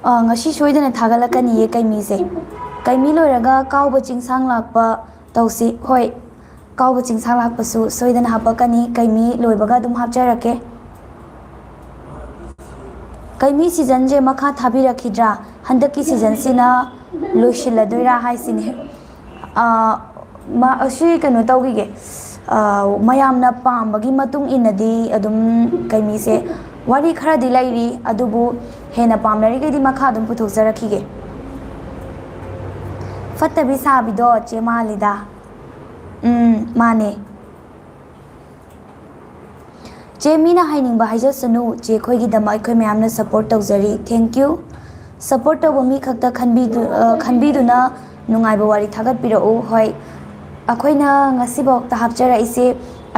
ꯑꯥ, ꯉꯁꯤ ꯁꯣꯏꯗꯅ ꯊꯥꯒꯠꯂꯛꯀꯅꯤꯌꯦ ꯀꯩꯃꯤꯁꯦ꯫ ꯀꯩꯃꯤ ꯂꯣꯏꯔꯒ ꯀꯥꯎꯕ ꯆꯤꯡꯁꯥꯡ ꯂꯥꯛꯄ ꯇꯧꯁꯤ꯫ ꯍꯣꯏ, ꯀꯥꯎꯕ ꯆꯤꯡꯁꯥꯡ ꯂꯥꯛꯄꯁꯨ ꯁꯣꯏꯗꯅ ꯍꯥꯞꯄꯛꯀꯅꯤ꯫ ꯀꯩꯃꯤ ꯂꯣꯏꯕꯒ ꯑꯗꯨꯝ ꯍꯥꯞꯆꯔꯛꯀꯦ꯫ ꯀꯩꯃꯤ ꯁꯤꯖꯟꯁꯦ ꯃꯈꯥ ꯊꯥꯕꯤꯔꯛꯈꯤꯗ꯭ꯔꯥ? ꯍꯟꯗꯛꯀꯤ ꯁꯤꯖꯟꯁꯤꯅ ꯂꯣꯏꯁꯤꯜꯂꯗꯣꯏꯔꯥ ꯍꯥꯏꯁꯤꯅꯦ꯫ ꯑꯥ, ꯃꯥ-, ꯑꯁꯤ ꯀꯩꯅꯣ ꯇꯧꯈꯤꯒꯦ꯫ ꯑꯥ, ꯃꯌꯥꯝꯅ ꯄꯥꯝꯕꯒꯤ ꯃꯇꯨꯡ ꯏꯟꯅꯗꯤ ꯑꯗꯨꯝ ꯀꯩꯃꯤꯁꯦ ꯋꯥꯔꯤ ꯈꯔꯗꯤ ꯂꯩꯔꯤ, ꯑꯗꯨꯕꯨ ꯍꯦꯟꯅ ꯄꯥꯝꯅꯔꯤꯈꯩꯗꯤ ꯃꯈꯥ ꯑꯗꯨꯝ ꯄꯨꯊꯣꯛꯆꯔꯛꯈꯤꯒꯦ꯫ ꯐꯠꯇꯕꯤ ꯁꯥꯕꯤꯗꯣ ꯆꯦ ꯃꯥꯜꯂꯤꯗ꯫ ꯎꯝ, ꯃꯥꯅꯦ꯫ ꯆꯦ, ꯃꯤꯅ ꯍꯥꯏꯅꯤꯡꯕ ꯍꯥꯏꯖꯁꯅꯨ, ꯆꯦ, ꯑꯩꯈꯣꯏꯒꯤꯗꯃꯛ ꯑꯩꯈꯣꯏ ꯃꯌꯥꯝꯅ support ꯇꯧꯖꯔꯤ꯫ Thank you꯫ Support ꯇꯧꯕ ꯃꯤ ꯈꯛꯇ ꯈꯟꯕꯤꯗꯨ-, ꯑ, ꯈꯟꯕꯤꯗꯨꯅ ꯅꯨꯡꯉꯥꯏꯕ ꯋꯥꯔꯤ ꯊꯥꯒꯠꯄꯤꯔꯛꯎ꯫ ꯍꯣꯏ, ꯑꯩꯈꯣꯏꯅ ꯉꯁꯤꯐꯥꯎꯗ ꯍꯥꯞꯆꯔꯛꯏꯁꯦ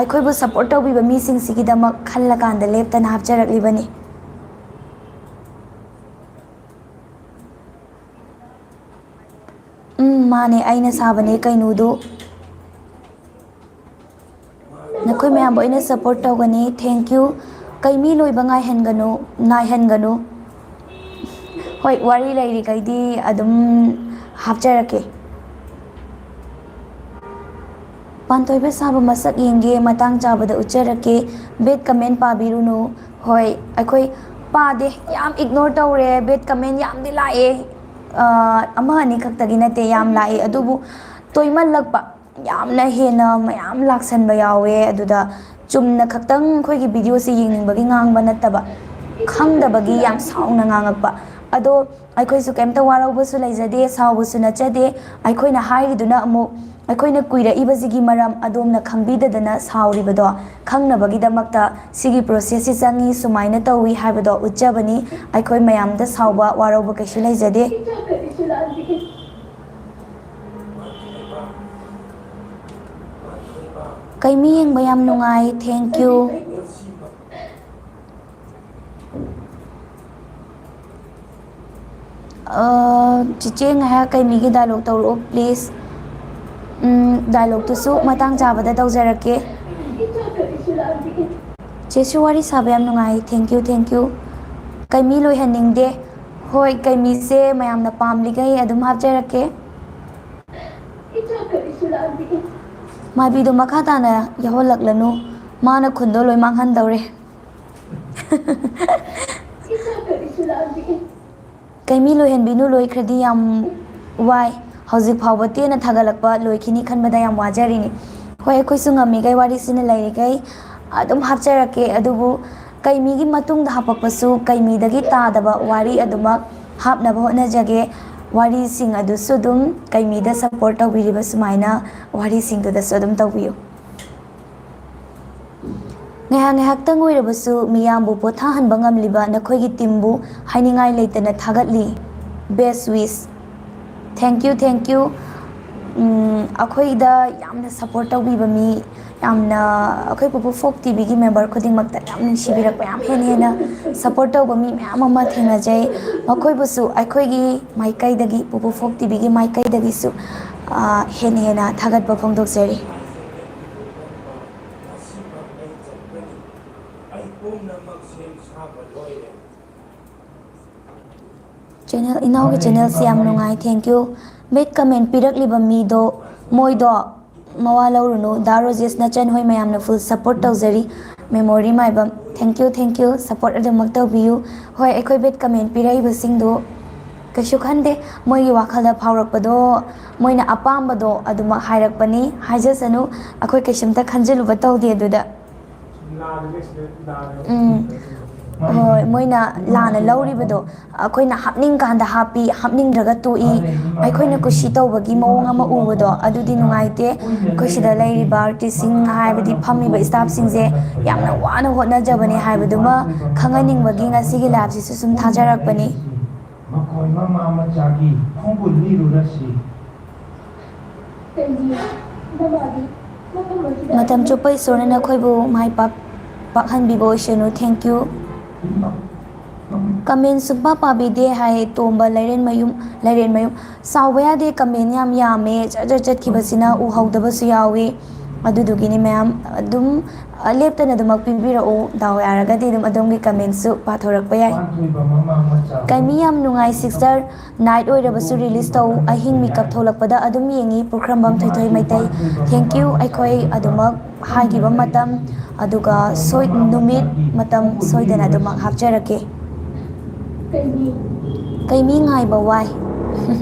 ꯑꯩꯈꯣꯏꯕꯨ support ꯇꯧꯕꯤꯕ ꯃꯤꯁꯤꯡꯁꯤꯒꯤꯗꯃꯛ ꯈꯜꯂꯀꯥꯟꯗ ꯂꯦꯞꯇꯅ ꯍꯥꯞꯆꯔꯛꯂꯤꯕꯅꯤ꯫ ꯎꯝ, ꯃꯥꯅꯦ, ꯑꯩꯅ ꯁꯥꯕꯅꯦ ꯀꯩꯅꯣꯗꯨ꯫ ꯅꯈꯣꯏ ꯃꯌꯥꯝꯕꯨ ꯑꯩꯅ support ꯇꯧꯒꯅꯤ꯫ Thank you꯫ ꯀꯩ ꯃꯤ ꯂꯣꯏꯕ ꯉꯥꯏꯍꯟꯒꯅꯨ, ꯉꯥꯏꯍꯟꯒꯅꯨ꯫ ꯍꯣꯏ, ꯋꯥꯔꯤ ꯂꯩꯔꯤꯈꯩꯗꯤ ꯑꯗꯨꯝ ꯍꯥꯞꯆꯔꯛꯀꯦ꯫ ꯄꯥꯟꯊꯣꯏꯕ ꯁꯥꯕ ꯃꯁꯛ ꯌꯦꯡꯒꯦ, ꯃꯇꯥꯡ ꯆꯥꯕꯗ ꯎꯠꯆꯔꯛꯀꯦ꯫ Bad comment ꯄꯥꯕꯤꯔꯨꯅꯨ꯫ ꯍꯣꯏ, ꯑꯩꯈꯣꯏ ꯄꯥꯗꯦ, ꯌꯥꯝ ignore ꯇꯧꯔꯦ꯫ Bad comment ꯌꯥꯝꯗꯤ ꯂꯥꯛꯑꯦ꯫ ꯑ, ꯑꯃ ꯑꯅꯤ ꯈꯛꯇꯒꯤ ꯅꯠꯇꯦ, ꯌꯥꯝ ꯂꯥꯛꯑꯦ꯫ ꯑꯗꯨꯕꯨ ꯇꯣꯏꯃꯜꯂꯛꯄ, ꯌꯥꯝꯅ ꯍꯦꯟꯅ ꯃꯌꯥꯝ ꯂꯥꯛꯁꯟꯕ ꯌꯥꯎꯋꯦ꯫ ꯑꯗꯨꯗ ꯆꯨꯝꯅ ꯈꯛꯇꯪ ꯑꯩꯈꯣꯏꯒꯤ videoꯁꯦ ꯌꯦꯡꯅꯤꯡꯕꯒꯤ ꯉꯥꯡꯕ ꯅꯠꯇꯕ, ꯈꯪꯗꯕꯒꯤ ꯌꯥꯝ ꯁꯥꯎꯅ ꯉꯥꯡꯉꯛꯄ꯫ ꯑꯗꯣ ꯑꯩꯈꯣꯏꯁꯨ ꯀꯩꯝꯇ ꯋꯥꯔꯧꯕꯁꯨ ꯂꯩꯖꯗꯦ, ꯁꯥꯎꯕꯁꯨ ꯅꯠꯆꯗꯦ꯫ ꯑꯩꯈꯣꯏꯅ ꯍꯥꯏꯔꯤꯗꯨꯅ ꯑꯃꯨꯛ ꯑꯩꯈꯣꯏꯅ ꯀꯨꯏꯔꯛꯏꯕꯁꯤꯒꯤ ꯃꯔꯝ ꯑꯗꯣꯝꯅ ꯈꯪꯕꯤꯗꯗꯅ ꯁꯥꯎꯔꯤꯕꯗꯣ ꯈꯪꯅꯕꯒꯤꯗꯃꯛꯇ ꯁꯤꯒꯤ processꯁꯤ ꯆꯪꯉꯤ, ꯁꯨꯃꯥꯏꯅ ꯇꯧꯏ ꯍꯥꯏꯕꯗꯣ ꯎꯠꯆꯕꯅꯤ꯫ ꯑꯩꯈꯣꯏ ꯃꯌꯥꯝꯗ ꯁꯥꯎꯕ ꯋꯥꯔꯧꯕ ꯀꯩꯁꯨ ꯂꯩꯖꯗꯦ꯫ ꯀꯩꯃꯤ ꯌꯦꯡꯕ ꯌꯥꯝ ꯅꯨꯡꯉꯥꯏ, thank you꯫ ꯑ, ꯆꯤꯆꯦ ꯉꯥꯏꯍꯥꯛ ꯀꯩꯃꯤꯒꯤ dialogue ꯇꯧꯔꯛꯑꯣ please꯫ ꯎꯝ, dialogueꯇꯨꯁꯨ ꯃꯇꯥꯡ ꯆꯥꯕꯗ ꯇꯧꯖꯔꯛꯀꯦ꯫ ꯆꯦꯁꯨ ꯋꯥꯔꯤ ꯁꯥꯕ ꯌꯥꯝ ꯅꯨꯡꯉꯥꯏ, thank you, thank you꯫ ꯀꯩꯃꯤ ꯂꯣꯏꯍꯟꯅꯤꯡꯗꯦ꯫ ꯍꯣꯏ, ꯀꯩꯃꯤꯁꯦ ꯃꯌꯥꯝꯅ ꯄꯥꯝꯂꯤꯈꯩ ꯑꯗꯨꯝ ꯍꯥꯞꯆꯔꯛꯀꯦ꯫ ꯃꯥꯏꯕꯤꯗꯣ ꯃꯈꯥ ꯇꯥꯅ ꯌꯥꯎꯍꯜꯂꯛꯂꯅꯨ, ꯃꯥꯅ ꯈꯨꯟꯗꯣ ꯂꯣꯏ ꯃꯥꯡꯍꯟꯗꯧꯔꯦ꯫ ꯀꯩꯃꯤ ꯂꯣꯏꯍꯟꯕꯤꯅꯨ, ꯂꯣꯏꯈ꯭ꯔꯗꯤ ꯌꯥꯝ ꯋꯥꯏ꯫ ꯍꯧꯖꯤꯛ ꯐꯥꯎꯕ ꯇꯦꯟꯅ ꯊꯥꯒꯠꯂꯛꯄ ꯂꯣꯏꯈꯤꯅꯤ ꯈꯟꯕꯗ ꯌꯥꯝ ꯋꯥꯖꯔꯤꯅꯤ꯫ ꯍꯣꯏ, ꯑꯩꯈꯣꯏꯁꯨ ꯉꯝꯃꯤꯈꯩ ꯋꯥꯔꯤꯁꯤꯅ ꯂꯩꯔꯤꯈꯩ ꯑꯗꯨꯝ ꯍꯥꯞꯆꯔꯛꯀꯦ, ꯑꯗꯨꯕꯨ ꯀꯩꯃꯤꯒꯤ ꯃꯇꯨꯡꯗ ꯍꯥꯄꯛꯄꯁꯨ ꯀꯩꯃꯤꯗꯒꯤ ꯇꯥꯗꯕ ꯋꯥꯔꯤ ꯑꯗꯨꯃꯛ ꯍꯥꯞꯅꯕ ꯍꯣꯠꯅꯖꯒꯦ꯫ ꯋꯥꯔꯤꯁꯤꯡ ꯑꯗꯨꯁꯨ ꯑꯗꯨꯝ ꯀꯩꯃꯤꯗ ꯁꯞꯄꯣꯔꯠ ꯇꯧꯕꯤꯔꯤꯕ ꯁꯨꯃꯥꯏꯅ ꯋꯥꯔꯤꯁꯤꯡꯗꯨꯗꯁꯨ ꯑꯗꯨꯝ ꯇꯧꯕꯤꯌꯨ꯫ ꯉꯥꯏꯍꯥꯛ ꯉꯥꯏꯍꯥꯛꯇꯪ ꯑꯣꯏꯔꯕꯁꯨ ꯃꯤꯌꯥꯝꯕꯨ ꯄꯣꯊꯥꯍꯟꯕ ꯉꯝꯂꯤꯕ ꯅꯈꯣꯏꯒꯤ ꯇꯤꯝꯕꯨ ꯍꯥꯏꯅꯤꯡꯉꯥꯏ ꯂꯩꯇꯅ ꯊꯥꯒꯠꯂꯤ꯫ Best wish꯫ Thank you, thank you꯫ ꯎꯝ, ꯑꯩꯈꯣꯏꯗ ꯌꯥꯝꯅ ꯁꯞꯄꯣꯔꯠ ꯇꯧꯕꯤꯕ ꯃꯤ, ꯌꯥꯝꯅ, ꯑꯩꯈꯣꯏ ꯄꯨꯄꯨ ꯐꯣꯛ ꯇꯤꯚꯤꯒꯤ ꯃꯦꯝꯕꯔ ꯈꯨꯗꯤꯡꯃꯛꯇ ꯌꯥꯝ ꯅꯨꯡꯁꯤꯕꯤꯔꯛꯄ, ꯌꯥꯝ ꯍꯦꯟꯅ ꯍꯦꯟꯅ ꯁꯞꯄꯣꯔꯠ ꯇꯧꯕ ꯃꯤ ꯃꯌꯥꯝ ꯑꯃ ꯊꯦꯡꯅꯖꯩ꯫ ꯃꯈꯣꯏꯕꯨꯁꯨ ꯑꯩꯈꯣꯏꯒꯤ ꯃꯥꯏꯀꯩꯗꯒꯤ, ꯄꯨꯄꯨ ꯐꯣꯛ ꯇꯤꯚꯤꯒꯤ ꯃꯥꯏꯀꯩꯗꯒꯤꯁꯨ, ꯑ, ꯍꯦꯟꯅ ꯍꯦꯟꯅ ꯊꯥꯒꯠꯄ ꯐꯣꯡꯗꯣꯛꯆꯔꯤ꯫ ꯆꯦꯅꯦꯜ, ꯏꯅꯥꯎꯒꯤ ꯆꯦꯅꯦꯜꯁꯤ ꯌꯥꯝ ꯅꯨꯡꯉꯥꯏ, thank you꯫ ꯕꯦꯠ ꯀꯃꯦꯟ ꯄꯤꯔꯛꯂꯤꯕ ꯃꯤꯗꯣ, ꯃꯣꯏꯗꯣ ꯃꯋꯥ ꯂꯧꯔꯨꯅꯨ, ꯗꯥ ꯔꯣꯖꯦꯁ ꯅꯆꯟ ꯍꯣꯏ ꯃꯌꯥꯝꯅ ꯐꯨꯜ ꯁꯞꯄꯣꯔꯠ ꯇꯧꯖꯔꯤ꯫ Memory Maibam, thank you, thank you, support ꯑꯗꯨꯃꯛ ꯇꯧꯕꯤꯌꯨ꯫ ꯍꯣꯏ, ꯑꯩꯈꯣꯏ ꯕꯦꯠ ꯀꯃꯦꯟ ꯄꯤꯔꯛꯏꯕꯁꯤꯡꯗꯣ ꯀꯩꯁꯨ ꯈꯟꯗꯦ, ꯃꯣꯏꯒꯤ ꯋꯥꯈꯜꯗ ꯐꯥꯎꯔꯛꯄꯗꯣ, ꯃꯣꯏꯅ ꯑꯄꯥꯝꯕꯗꯣ ꯑꯗꯨꯃꯛ ꯍꯥꯏꯔꯛꯄꯅꯤ꯫ ꯍꯥꯏꯖꯁꯅꯨ, ꯑꯩꯈꯣꯏ ꯀꯩꯁꯨꯝꯇ ꯈꯟꯖꯤꯜꯂꯨꯕ ꯇꯧꯗꯦ ꯑꯗꯨꯗ꯫ ꯎꯝ, ꯍꯣꯏ, ꯃꯣꯏꯅ ꯂꯥꯟꯅ ꯂꯧꯔꯤꯕꯗꯣ, ꯑꯩꯈꯣꯏꯅ ꯍꯥꯞꯅꯤꯡꯀꯥꯟꯗ ꯍꯥꯞꯄꯤ, ꯍꯥꯞꯅꯤꯡꯗ꯭ꯔꯒ ꯇꯣꯛꯏ, ꯑꯩꯈꯣꯏꯅ ꯀꯨꯁꯤ ꯇꯧꯕꯒꯤ ꯃꯑꯣꯡ ꯑꯃ ꯎꯕꯗꯣ, ꯑꯗꯨꯗꯤ ꯅꯨꯡꯉꯥꯏꯇꯦ꯫ ꯑꯩꯈꯣꯏ ꯁꯤꯗ ꯂꯩꯔꯤꯕ ꯑꯥꯔꯇꯤꯁꯁꯤꯡ, ꯍꯥꯏꯕꯗꯤ ꯐꯝꯃꯤꯕ ꯁ꯭ꯇꯥꯐꯁꯤꯡꯁꯦ ꯌꯥꯝꯅ ꯋꯥꯅ ꯍꯣꯠꯅꯖꯕꯅꯦ ꯍꯥꯏꯕꯗꯨꯃ ꯈꯪꯍꯟꯅꯤꯡꯕꯒꯤ ꯉꯁꯤꯒꯤ ꯂꯥꯏꯐꯁꯤꯁꯨ ꯁꯨꯝ ꯊꯥꯖꯔꯛꯄꯅꯤ꯫ ꯃꯈꯣꯏ ꯃꯃꯥ ꯃꯆꯥꯒꯤ ꯈꯣꯡꯒꯨꯜ ꯂꯤꯔꯨꯔꯁꯤ꯫ ꯃꯇꯝ ꯆꯨꯞꯄ ꯏꯁꯣꯔꯅ ꯅꯈꯣꯏꯕꯨ ꯃꯥꯏ ꯄꯥꯛ-, ꯄꯥꯛꯍꯟꯕꯤꯕ ꯑꯣꯏꯁꯅꯨ꯫ Thank you꯫ ꯀꯃꯦꯟ ꯁꯨꯡꯄꯥ ꯄꯥꯕꯤꯗꯦ ꯍꯥꯏ ꯇꯣꯝꯕ ꯂꯩꯔꯦꯟꯃꯌꯨꯝ, ꯂꯩꯔꯦꯟꯃꯌꯨꯝ꯫ ꯁꯥꯎꯕ ꯌꯥꯗꯦ, ꯀꯃꯦꯟ ꯌꯥꯝ ꯌꯥꯝꯃꯦ, ꯖꯠ ꯖꯠ ꯆꯠꯈꯤꯕꯁꯤꯅ ꯎꯍꯧꯗꯕꯁꯨ ꯌꯥꯎꯏ꯫ ꯑꯗꯨꯗꯨꯒꯤꯅꯤ ꯃꯌꯥꯝ, ꯑꯗꯨꯝ, ꯑ, ꯂꯦꯞꯇꯅ ꯑꯗꯨꯃꯛ ꯄꯤꯕꯤꯔꯛꯎ꯫ ꯗꯥꯎ ꯌꯥꯔꯒꯗꯤ ꯑꯗꯨꯝ ꯑꯗꯣꯝꯒꯤ ꯀꯃꯦꯟꯁꯨ ꯄꯥꯊꯣꯔꯛꯄ ꯌꯥꯏ꯫ ꯀꯩꯃꯤ ꯌꯥꯝ ꯅꯨꯡꯉꯥꯏ ꯁꯤꯁꯇꯔ, ꯅꯥꯏꯠ ꯑꯣꯏꯔꯕꯁꯨ ꯔꯤꯂꯤꯁ ꯇꯧ, ꯑꯍꯤꯡ ꯃꯤꯀꯞ ꯊꯣꯛꯂꯛꯄꯗ ꯑꯗꯨꯝ ꯌꯦꯡꯉꯤ꯫ ꯄꯨꯈ꯭ꯔꯝꯕꯝ ꯊꯣꯏꯊꯣꯏ ꯃꯩꯇꯩ, thank you꯫ ꯑꯩꯈꯣꯏ ꯑꯗꯨꯃꯛ ꯍꯥꯏꯈꯤꯕ ꯃꯇꯝ, ꯑꯗꯨꯒ ꯁꯣꯏ-, ꯅꯨꯃꯤꯠ, ꯃꯇꯝ ꯁꯣꯏꯗꯅ ꯑꯗꯨꯃꯛ ꯍꯥꯞꯆꯔꯛꯀꯦ꯫ ꯀꯩꯃꯤ ꯉꯥꯏꯕ ꯋꯥꯏ꯫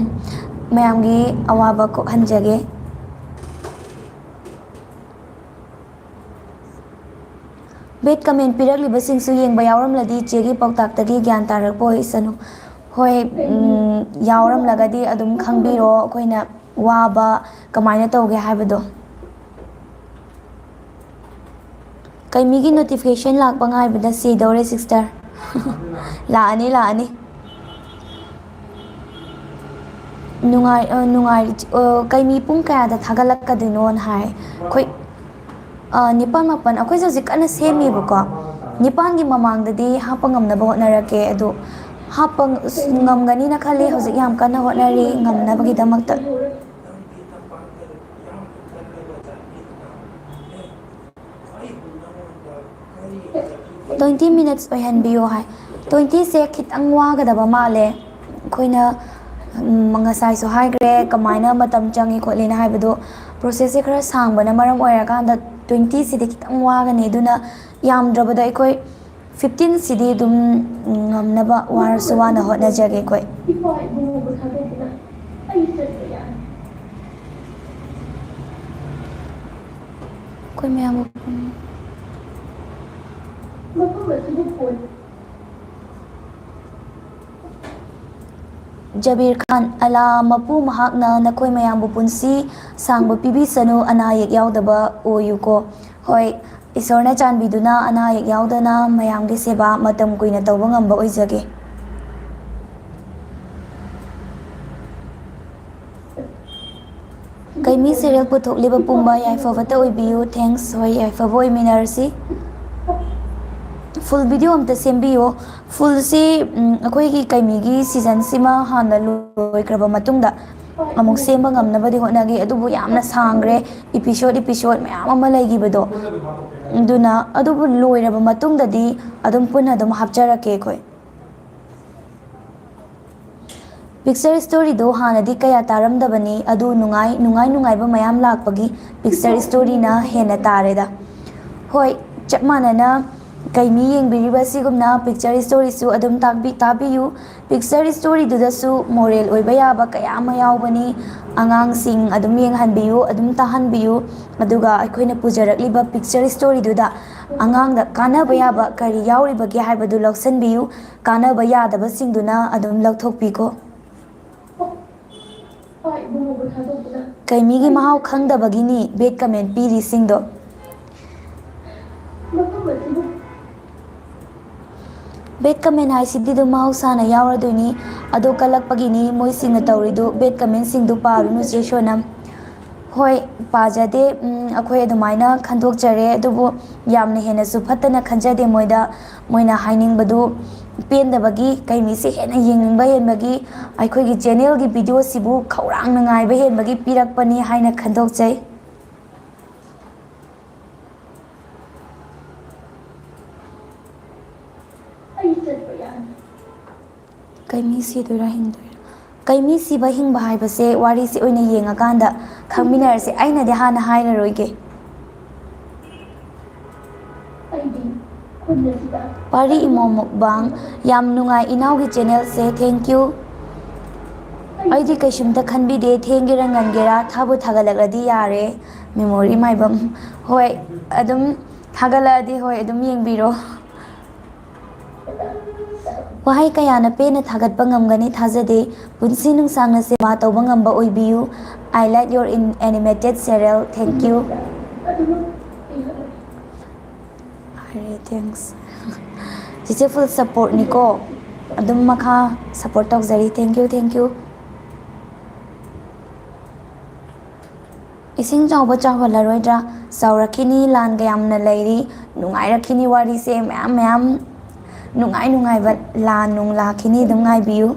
ꯃꯌꯥꯝꯒꯤ ꯑꯋꯥꯕ ꯀꯣꯛꯍꯟꯖꯒꯦ꯫ ꯍꯦꯠ ꯀꯃꯦꯟ ꯄꯤꯔꯛꯂꯤꯕꯁꯤꯡꯁꯨ ꯌꯦꯡꯕ ꯌꯥꯎꯔꯝꯂꯗꯤ ꯆꯦꯒꯤ ꯄꯥꯎꯇꯥꯛꯇꯒꯤ ꯒ꯭ꯌꯥꯟ ꯇꯥꯔꯛꯄ ꯑꯣꯏꯁꯅꯨ꯫ ꯍꯣꯏ, ꯎꯝ, ꯌꯥꯎꯔꯝꯂꯒꯗꯤ ꯑꯗꯨꯝ ꯈꯪꯕꯤꯔꯣ, ꯑꯩꯈꯣꯏꯅ ꯋꯥꯕ ꯀꯃꯥꯏꯅ ꯇꯧꯒꯦ ꯍꯥꯏꯕꯗꯣ꯫ ꯀꯩꯃꯤꯒꯤ ꯅꯣꯇꯤꯐꯤꯀꯦꯁꯟ ꯂꯥꯛꯄ ꯉꯥꯏꯕꯗ ꯁꯤꯗꯧꯔꯦ, ꯁꯤꯁꯇꯔ꯫ ꯂꯥꯛꯑꯅꯤ, ꯂꯥꯛꯑꯅꯤ꯫ ꯅꯨꯡꯉꯥꯏ-, ꯑ, ꯅꯨꯡꯉꯥꯏ-, ꯑ, ꯀꯩꯃꯤ ꯄꯨꯡ ꯀꯌꯥꯗ ꯊꯥꯒꯠꯂꯛꯀꯗꯣꯏꯅꯣꯅ ꯍꯥꯏ꯫ ꯑꯩꯈꯣꯏ, ꯑ, ꯅꯤꯄꯥꯜ ꯃꯥꯄꯜ, ꯑꯩꯈꯣꯏꯁꯦ ꯍꯧꯖꯤꯛ ꯀꯟꯅ ꯁꯦꯝꯃꯤꯕꯀꯣ꯫ ꯅꯤꯄꯥꯜꯒꯤ ꯃꯃꯥꯡꯗꯗꯤ ꯍꯥꯞꯄ ꯉꯝꯅꯕ ꯍꯣꯠꯅꯔꯛꯀꯦ꯫ ꯑꯗꯨ ꯍꯥꯞꯄ ꯉꯝꯒꯅꯤꯅ ꯈꯜꯂꯤ꯫ ꯍꯧꯖꯤꯛ ꯌꯥꯝ ꯀꯟꯅ ꯍꯣꯠꯅꯔꯤ ꯉꯝꯅꯕꯒꯤꯗꯃꯛꯇ꯫ Twenty minutes ꯑꯣꯏꯍꯟꯕꯤꯌꯣ ꯍꯥꯏ꯫ Twentyꯁꯦ ꯈꯤꯇꯪ ꯋꯥꯒꯗꯕ ꯃꯥꯜꯂꯦ꯫ ꯑꯩꯈꯣꯏꯅ, ꯎꯝ, ꯉꯁꯥꯏꯁꯨ ꯍꯥꯏꯈ꯭ꯔꯦ, ꯀꯃꯥꯏꯅ ꯃꯇꯝ ꯆꯪꯉꯤ ꯈꯣꯠꯂꯤꯅ ꯍꯥꯏꯕꯗꯣ꯫ Processꯁꯦ ꯈꯔ ꯁꯥꯡꯕꯅ ꯃꯔꯝ ꯑꯣꯏꯔꯀꯥꯟꯗ twentyꯁꯤꯗꯤ ꯈꯤꯇꯪ ꯋꯥꯒꯅꯤ꯫ ꯑꯗꯨꯅ ꯌꯥꯝꯗ꯭ꯔꯕꯗ ꯑꯩꯈꯣꯏ fifteenꯁꯤꯗꯤ ꯑꯗꯨꯝ ꯉꯝꯅꯕ ꯋꯥꯔꯁꯨ ꯋꯥꯅ ꯍꯣꯠꯅꯖꯒꯦ ꯑꯩꯈꯣꯏ꯫ ꯑꯩꯈꯣꯏ ꯃꯌꯥꯝ ꯖꯕꯤꯔ ꯈꯥꯟ, ꯑꯂꯥ ꯃꯄꯨ ꯃꯍꯥꯛꯅ ꯅꯈꯣꯏ ꯃꯌꯥꯝꯕꯨ ꯄꯨꯟꯁꯤ ꯁꯥꯡꯕ ꯄꯤꯕꯤꯁꯅꯨ, ꯑꯅꯥ ꯑꯌꯦꯛ ꯌꯥꯎꯗꯕ ꯑꯣꯏꯌꯨꯀꯣ꯫ ꯍꯣꯏ, ꯏꯁꯣꯔꯅ ꯆꯥꯟꯕꯤꯗꯨꯅ ꯑꯅꯥ ꯑꯌꯦꯛ ꯌꯥꯎꯗꯅ ꯃꯌꯥꯝꯒꯤ ꯁꯦꯕꯥ ꯃꯇꯝ ꯀꯨꯏꯅ ꯇꯧꯕ ꯉꯝꯕ ꯑꯣꯏꯖꯒꯦ꯫ ꯀꯩꯃꯤ serial ꯄꯨꯊꯣꯛꯂꯤꯕ ꯄꯨꯝꯕ ꯌꯥꯏꯐꯕꯇ ꯑꯣꯏꯕꯤꯌꯨ꯫ Thanks꯫ ꯍꯣꯏ, ꯌꯥꯏꯐꯕ ꯑꯣꯏꯃꯤꯟꯅꯔꯁꯤ꯫ Full video ꯑꯝꯇ ꯁꯦꯝꯕꯤꯌꯣ꯫ Fullꯁꯤ, ꯎꯝ, ꯑꯩꯈꯣꯏꯒꯤ ꯀꯩꯃꯤꯒꯤ seasonꯁꯤꯃ ꯍꯥꯟꯅ ꯂꯣꯏꯈ꯭ꯔꯕ ꯃꯇꯨꯡꯗ ꯑꯃꯨꯛ ꯁꯦꯝꯕ ꯉꯝꯅꯕꯗꯤ ꯍꯣꯠꯅꯒꯦ꯫ ꯑꯗꯨꯕꯨ ꯌꯥꯝꯅ ꯁꯥꯡꯈ꯭ꯔꯦ, episode episode ꯃꯌꯥꯝ ꯑꯃ ꯂꯩꯈꯤꯕꯗꯣ꯫ ꯑꯗꯨꯅ ꯑꯗꯨꯕꯨ ꯂꯣꯏꯔꯕ ꯃꯇꯨꯡꯗꯗꯤ ꯑꯗꯨꯝ ꯄꯨꯟꯅ ꯑꯗꯨꯝ ꯍꯥꯞꯆꯔꯛꯀꯦ ꯑꯩꯈꯣꯏ꯫ Picture storyꯗꯣ ꯍꯥꯟꯅꯗꯤ ꯀꯌꯥ ꯇꯥꯔꯝꯗꯕꯅꯤ, ꯑꯗꯨ ꯅꯨꯡꯉꯥꯏ, ꯅꯨꯡꯉꯥꯏ ꯅꯨꯡꯉꯥꯏꯕ ꯃꯌꯥꯝ ꯂꯥꯛꯄꯒꯤ picture storyꯅ ꯍꯦꯟꯅ ꯇꯥꯔꯦꯗ꯫ ꯍꯣꯏ, ꯆꯞ ꯃꯥꯟꯅꯅ ꯀꯩꯃꯤ ꯌꯦꯡꯕꯤꯔꯤꯕ ꯑꯁꯤꯒꯨꯝꯅ picture storyꯁꯨ ꯑꯗꯨꯝ ꯇꯥꯛꯄꯤ-, ꯇꯥꯕꯤꯌꯨ꯫ Picture storyꯗꯨꯗꯁꯨ moral ꯑꯣꯏꯕ ꯌꯥꯕ ꯀꯌꯥ ꯑꯃ ꯌꯥꯎꯕꯅꯤ꯫ ꯑꯉꯥꯡꯁꯤꯡ ꯑꯗꯨꯝ ꯌꯦꯡꯍꯟꯕꯤꯌꯨ, ꯑꯗꯨꯝ ꯇꯥꯍꯟꯕꯤꯌꯨ꯫ ꯑꯗꯨꯒ ꯑꯩꯈꯣꯏꯅ ꯄꯨꯖꯔꯛꯂꯤꯕ picture storyꯗꯨꯗ ꯑꯉꯥꯡꯗ ꯀꯥꯟꯅꯕ ꯌꯥꯕ ꯀꯔꯤ ꯌꯥꯎꯔꯤꯕꯒꯦ ꯍꯥꯏꯕꯗꯨ ꯂꯧꯁꯤꯟꯕꯤꯌꯨ꯫ ꯀꯥꯟꯅꯕ ꯌꯥꯗꯕꯁꯤꯡꯗꯨꯅ ꯑꯗꯨꯝ ꯂꯧꯊꯣꯛꯄꯤꯈꯣ꯫ ꯀꯩꯃꯤꯒꯤ ꯃꯍꯥꯎ ꯈꯪꯗꯕꯒꯤꯅꯤ bad comment ꯄꯤꯔꯤꯁꯤꯡꯗꯣ꯫ Bad comment ꯍꯥꯏꯁꯤꯗꯤ ꯑꯗꯨꯝ ꯃꯍꯧꯁꯥꯅ ꯌꯥꯎꯔꯗꯣꯏꯅꯤ꯫ ꯑꯗꯣ ꯀꯜꯂꯛꯄꯒꯤꯅꯤ ꯃꯣꯏꯁꯤꯡꯅ ꯇꯧꯔꯤꯗꯣ꯫ Bad commentꯁꯤꯡꯗꯨ ꯄꯥꯔꯨꯅꯨ, ꯆꯦ ꯁꯣꯅꯝ꯫ ꯍꯣꯏ, ꯄꯥꯖꯗꯦ꯫ ꯎꯝ, ꯑꯩꯈꯣꯏ ꯑꯗꯨꯃꯥꯏꯅ ꯈꯟꯗꯣꯛꯆꯔꯦ꯫ ꯑꯗꯨꯕꯨ ꯌꯥꯝꯅ ꯍꯦꯟꯅꯁꯨ ꯐꯠꯇꯅ ꯈꯟꯖꯗꯦ ꯃꯣꯏꯗ꯫ ꯃꯣꯏꯅ ꯍꯥꯏꯅꯤꯡꯕꯗꯨ ꯄꯦꯟꯗꯕꯒꯤ, ꯀꯩꯃꯤꯁꯦ ꯍꯦꯟꯅ ꯌꯦꯡꯅꯤꯡꯕ ꯍꯦꯟꯕꯒꯤ, ꯑꯩꯈꯣꯏꯒꯤ channelꯒꯤ videoꯁꯤꯕꯨ ꯈꯧꯔꯥꯡꯅ ꯉꯥꯏꯕ ꯍꯦꯟꯕꯒꯤ ꯄꯤꯔꯛꯄꯅꯤ ꯍꯥꯏꯅ ꯈꯟꯗꯣꯛꯆꯩ꯫ ꯀꯩꯃꯤ ꯁꯤꯗꯣꯏꯔꯥ ꯍꯤꯡꯗꯣꯏꯔꯥ? ꯀꯩꯃꯤ ꯁꯤꯕ ꯍꯤꯡꯕ ꯍꯥꯏꯕꯁꯦ ꯋꯥꯔꯤꯁꯦ ꯑꯣꯏꯅ ꯌꯦꯡꯉꯀꯥꯟꯗ ꯈꯪꯃꯤꯟꯅꯔꯁꯦ꯫ ꯑꯩꯅꯗꯤ ꯍꯥꯟꯅ ꯍꯥꯏꯔꯔꯣꯏꯒꯦ꯫ ꯄꯥꯔꯤ ꯏꯃꯣ ꯃꯨꯛꯕꯥꯡ꯫ ꯌꯥꯝ ꯅꯨꯡꯉꯥꯏ ꯏꯅꯥꯎꯒꯤ channelꯁꯦ꯫ Thank you꯫ ꯑꯩꯗꯤ ꯀꯩꯁꯨꯝꯇ ꯈꯟꯕꯤꯗꯦ, ꯊꯦꯡꯒꯦꯔꯥ ꯉꯟꯒꯦꯔꯥ ꯊꯥꯕꯨ ꯊꯥꯒꯠꯂꯛꯂꯗꯤ ꯌꯥꯔꯦ꯫ Memory ꯃꯥꯏꯕꯝ꯫ ꯍꯣꯏ, ꯑꯗꯨꯝ ꯊꯥꯒꯠꯂꯛꯑꯗꯤ ꯍꯣꯏ ꯑꯗꯨꯝ ꯌꯦꯡꯕꯤꯔꯣ꯫ ꯋꯥꯍꯩ ꯀꯌꯥꯅ ꯄꯦꯟꯅ ꯊꯥꯒꯠꯄ ꯉꯝꯒꯅꯤ ꯊꯥꯖꯗꯦ꯫ ꯄꯨꯟꯁꯤ ꯅꯨꯡꯁꯥꯡꯅ ꯁꯦꯕꯥ ꯇꯧꯕ ꯉꯝꯕ ꯑꯣꯏꯕꯤꯌꯨ꯫ I like your in animated serial. Thank you꯫ ꯐꯔꯦ, thanks꯫ ꯆꯤꯆꯦ full supportꯅꯤꯀꯣ꯫ ꯑꯗꯨꯝ ꯃꯈꯥ support ꯇꯧꯖꯔꯤ꯫ Thank you, thank you꯫ ꯏꯁꯤꯡ ꯆꯥꯎꯕ ꯆꯥꯎꯍꯜꯂꯔꯣꯏꯗ꯭ꯔꯥ? ꯆꯥꯎꯔꯛꯈꯤꯅꯤ, ꯂꯥꯟꯒ ꯌꯥꯝꯅ ꯂꯩꯔꯤ꯫ ꯅꯨꯡꯉꯥꯏꯔꯛꯈꯤꯅꯤ ꯋꯥꯔꯤꯁꯦ ꯃꯌꯥꯝ ꯃꯌꯥꯝ꯫ ꯅꯨꯡꯉꯥꯏ ꯅꯨꯡꯉꯥꯏꯕ ꯂꯥꯟ ꯅꯨꯡ ꯂꯥꯛꯈꯤꯅꯤ, ꯑꯗꯨꯝ ꯉꯥꯏꯕꯤꯌꯨ꯫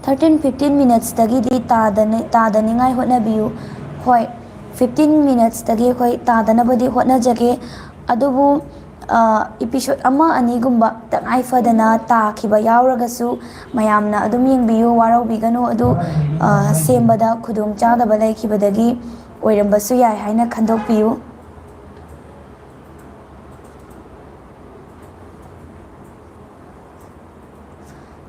Thirteen fifteen minutesꯇꯒꯤꯗꯤ ꯇꯥꯗꯅ-, ꯇꯥꯗꯅꯤꯡꯉꯥꯏ ꯍꯣꯠꯅꯕꯤꯌꯨ꯫ ꯍꯣꯏ, fifteen minutesꯇꯒꯤ ꯑꯩꯈꯣꯏ ꯇꯥꯗꯅꯕꯗꯤ ꯍꯣꯠꯅꯖꯒꯦ꯫ ꯑꯗꯨꯕꯨ, ꯑ, episode ꯑꯃ ꯑꯅꯤꯒꯨꯝꯕ ꯇꯉꯥꯏ ꯐꯗꯅ ꯇꯥꯈꯤꯕ ꯌꯥꯎꯔꯒꯁꯨ ꯃꯌꯥꯝꯅ ꯑꯗꯨꯝ ꯌꯦꯡꯕꯤꯌꯨ, ꯋꯥꯔꯧꯕꯤꯒꯅꯨ꯫ ꯑꯗꯨ, ꯑ, ꯁꯦꯝꯕꯗ ꯈꯨꯗꯣꯡ ꯆꯥꯗꯕ ꯂꯩꯈꯤꯕꯗꯒꯤ ꯑꯣꯏꯔꯝꯕꯁꯨ ꯌꯥꯏ ꯍꯥꯏꯅ ꯈꯟꯗꯣꯛꯄꯤꯌꯨ꯫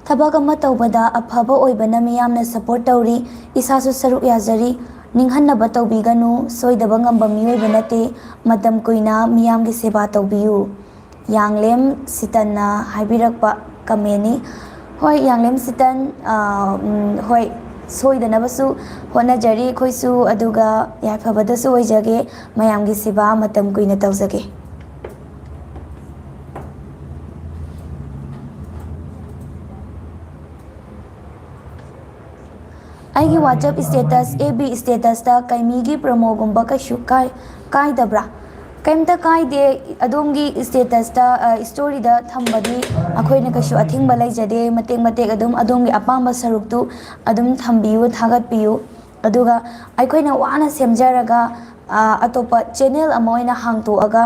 ꯊꯕꯛ ꯑꯃ ꯇꯧꯕꯗ ꯑꯐꯕ ꯑꯣꯏꯕꯅ ꯃꯤꯌꯥꯝꯅ ꯁꯄꯣꯔꯠ ꯇꯧꯔꯤ꯫ ꯏꯁꯥꯁꯨ ꯁꯔꯨꯛ ꯌꯥꯖꯔꯤ꯫ ꯅꯤꯡꯍꯟꯅꯕ ꯇꯧꯕꯤꯒꯅꯨ꯫ ꯁꯣꯏꯗꯕ ꯉꯝꯕ ꯃꯤꯑꯣꯏꯕ ꯅꯠꯇꯦ꯫ ꯃꯇꯝ ꯀꯨꯏꯅ ꯃꯤꯌꯥꯝꯒꯤ ꯁꯦꯕꯥ ꯇꯧꯕꯤꯌꯨ꯫ ꯌꯥꯡꯂꯦꯝ ꯁꯤꯇꯟꯅ ꯍꯥꯏꯕꯤꯔꯛꯄ ꯀꯃꯦꯟꯅꯤ꯫ ꯍꯣꯏ, ꯌꯥꯡꯂꯦꯝ ꯁꯤꯇꯟ, ꯑ, ꯎꯝ, ꯍꯣꯏ, ꯁꯣꯏꯗꯅꯕꯁꯨ ꯍꯣꯠꯅꯖꯔꯤ ꯑꯩꯈꯣꯏꯁꯨ, ꯑꯗꯨꯒ ꯌꯥꯏꯐꯕꯗꯁꯨ ꯑꯣꯏꯖꯒꯦ꯫ ꯃꯌꯥꯝꯒꯤ ꯁꯦꯕꯥ ꯃꯇꯝ ꯀꯨꯏꯅ ꯇꯧꯖꯒꯦ꯫ ꯑꯩꯒꯤ WhatsApp status, FB statusꯇ ꯀꯩꯃꯤꯒꯤ promoꯒꯨꯝꯕ ꯀꯩꯁꯨ ꯀꯥꯏ-, ꯀꯥꯏꯗꯕ꯭ꯔꯥ? ꯀꯩꯝꯇ ꯀꯥꯏꯗꯦ꯫ ꯑꯗꯣꯝꯒꯤ statusꯇ, ꯑ, storyꯗ ꯊꯝꯕꯗꯤ ꯑꯩꯈꯣꯏꯅ ꯀꯩꯁꯨ ꯑꯊꯤꯡꯕ ꯂꯩꯖꯗꯦ꯫ ꯃꯇꯦꯛ ꯃꯇꯦꯛ ꯑꯗꯨꯝ ꯑꯗꯣꯝꯒꯤ ꯑꯄꯥꯝꯕ ꯁꯔꯨꯛꯇꯨ ꯑꯗꯨꯝ ꯊꯝꯕꯤꯌꯨ, ꯊꯥꯒꯠꯄꯤꯌꯨ꯫ ꯑꯗꯨꯒ ꯑꯩꯈꯣꯏꯅ ꯋꯥꯅ ꯁꯦꯝꯖꯔꯒ, ꯑ, ꯑꯇꯣꯞꯄ channel ꯑꯃ ꯑꯣꯏꯅ ꯍꯥꯡꯇꯣꯛꯑꯒ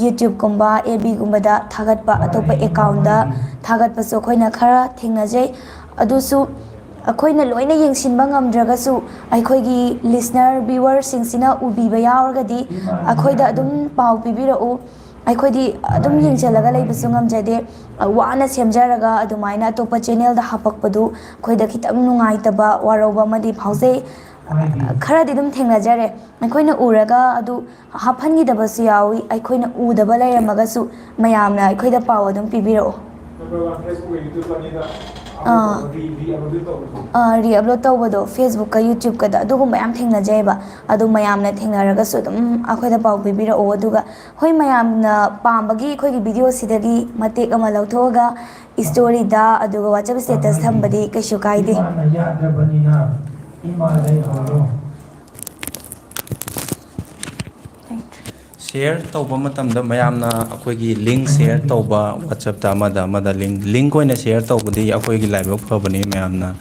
YouTubeꯀꯨꯝꯕ, FBꯒꯨꯝꯕꯗ ꯊꯥꯒꯠꯄ, ꯑꯇꯣꯞꯄ accountꯗ ꯊꯥꯒꯠꯄꯁꯨ ꯑꯩꯈꯣꯏꯅ ꯈꯔ ꯊꯦꯡꯅꯖꯩ꯫ ꯑꯗꯨꯁꯨ ꯑꯩꯈꯣꯏꯅ ꯂꯣꯏꯅ ꯌꯦꯡꯁꯤꯟꯕ ꯉꯝꯗ꯭ꯔꯒꯁꯨ, ꯑꯩꯈꯣꯏꯒꯤ listener, viewerꯁꯤꯡꯁꯤꯅ ꯎꯕꯤꯕ ꯌꯥꯎꯔꯒꯗꯤ ꯑꯩꯈꯣꯏꯗ ꯑꯗꯨꯝ ꯄꯥꯎ ꯄꯤꯕꯤꯔꯛꯎ꯫ ꯑꯩꯈꯣꯏꯗꯤ ꯑꯗꯨꯝ ꯌꯦꯡꯁꯤꯜꯂꯒ ꯂꯩꯕꯁꯨ ꯉꯝꯖꯗꯦ꯫ ꯋꯥꯅ ꯁꯦꯝꯖꯔꯒ ꯑꯗꯨꯃꯥꯏꯅ ꯑꯇꯣꯞꯄ channelꯗ ꯍꯥꯄꯛꯄꯗꯨ ꯑꯩꯈꯣꯏꯗ ꯈꯤꯇꯪ ꯅꯨꯡꯉꯥꯏꯇꯕ, ꯋꯥꯔꯧꯕ ꯑꯃꯗꯤ ꯐꯥꯎꯖꯩ꯫ ꯈꯔꯗꯤ ꯑꯗꯨꯝ ꯊꯦꯡꯅꯖꯔꯦ꯫ ꯑꯩꯈꯣꯏꯅ ꯎꯔꯒ ꯑꯗꯨ ꯍꯥꯞꯍꯟꯈꯤꯗꯕꯁꯨ ꯌꯥꯎꯏ꯫ ꯑꯩꯈꯣꯏꯅ ꯎꯗꯕ ꯂꯩꯔꯝꯃꯒꯁꯨ ꯃꯌꯥꯝꯅ ꯑꯩꯈꯣꯏꯗ ꯄꯥꯎ ꯑꯗꯨꯝ ꯄꯤꯕꯤꯔꯛꯑꯣ꯫ ꯑꯥ꯫ ꯑꯥ, re-upload ꯇꯧꯕꯗꯣ Facebookꯀ YouTubeꯀꯗ ꯑꯗꯨꯒꯨꯝꯕ ꯌꯥꯝ ꯊꯦꯡꯅꯖꯩꯑꯕ꯫ ꯑꯗꯨ ꯃꯌꯥꯝꯅ ꯊꯦꯡꯅꯔꯒꯁꯨ ꯑꯗꯨꯝ ꯑꯩꯈꯣꯏꯗ ꯄꯥꯎ ꯄꯤꯕꯤꯔꯛꯑꯣ꯫ ꯑꯗꯨꯒ ꯍꯣꯏ, ꯃꯌꯥꯝꯅ ꯄꯥꯝꯕꯒꯤ ꯑꯩꯈꯣꯏꯒꯤ videoꯁꯤꯗꯒꯤ ꯃꯇꯦꯛ ꯑꯃ ꯂꯧꯊꯣꯛꯑꯒ storyꯗ ꯑꯗꯨꯒ WhatsApp status ꯊꯝꯕꯗꯤ ꯀꯩꯁꯨ ꯀꯥꯏꯗꯦ꯫ ꯏꯃꯥꯅ ꯌꯥꯗ꯭ꯔꯕꯅꯤꯅ ꯏꯃꯥ ꯂꯩꯍꯧꯔꯣ꯫ Share ꯇꯧꯕ ꯃꯇꯝꯗ ꯃꯌꯥꯝꯅ ꯑꯩꯈꯣꯏꯒꯤ link share ꯇꯧꯕ, WhatsAppꯇ ꯑꯃꯗ ꯑꯃꯗ link, link ꯑꯣꯏꯅ share ꯇꯧꯕꯗꯤ ꯑꯩꯈꯣꯏꯒꯤ ꯂꯥꯏꯕꯛ ꯐꯕꯅꯤ꯫ ꯃꯌꯥꯝꯅ,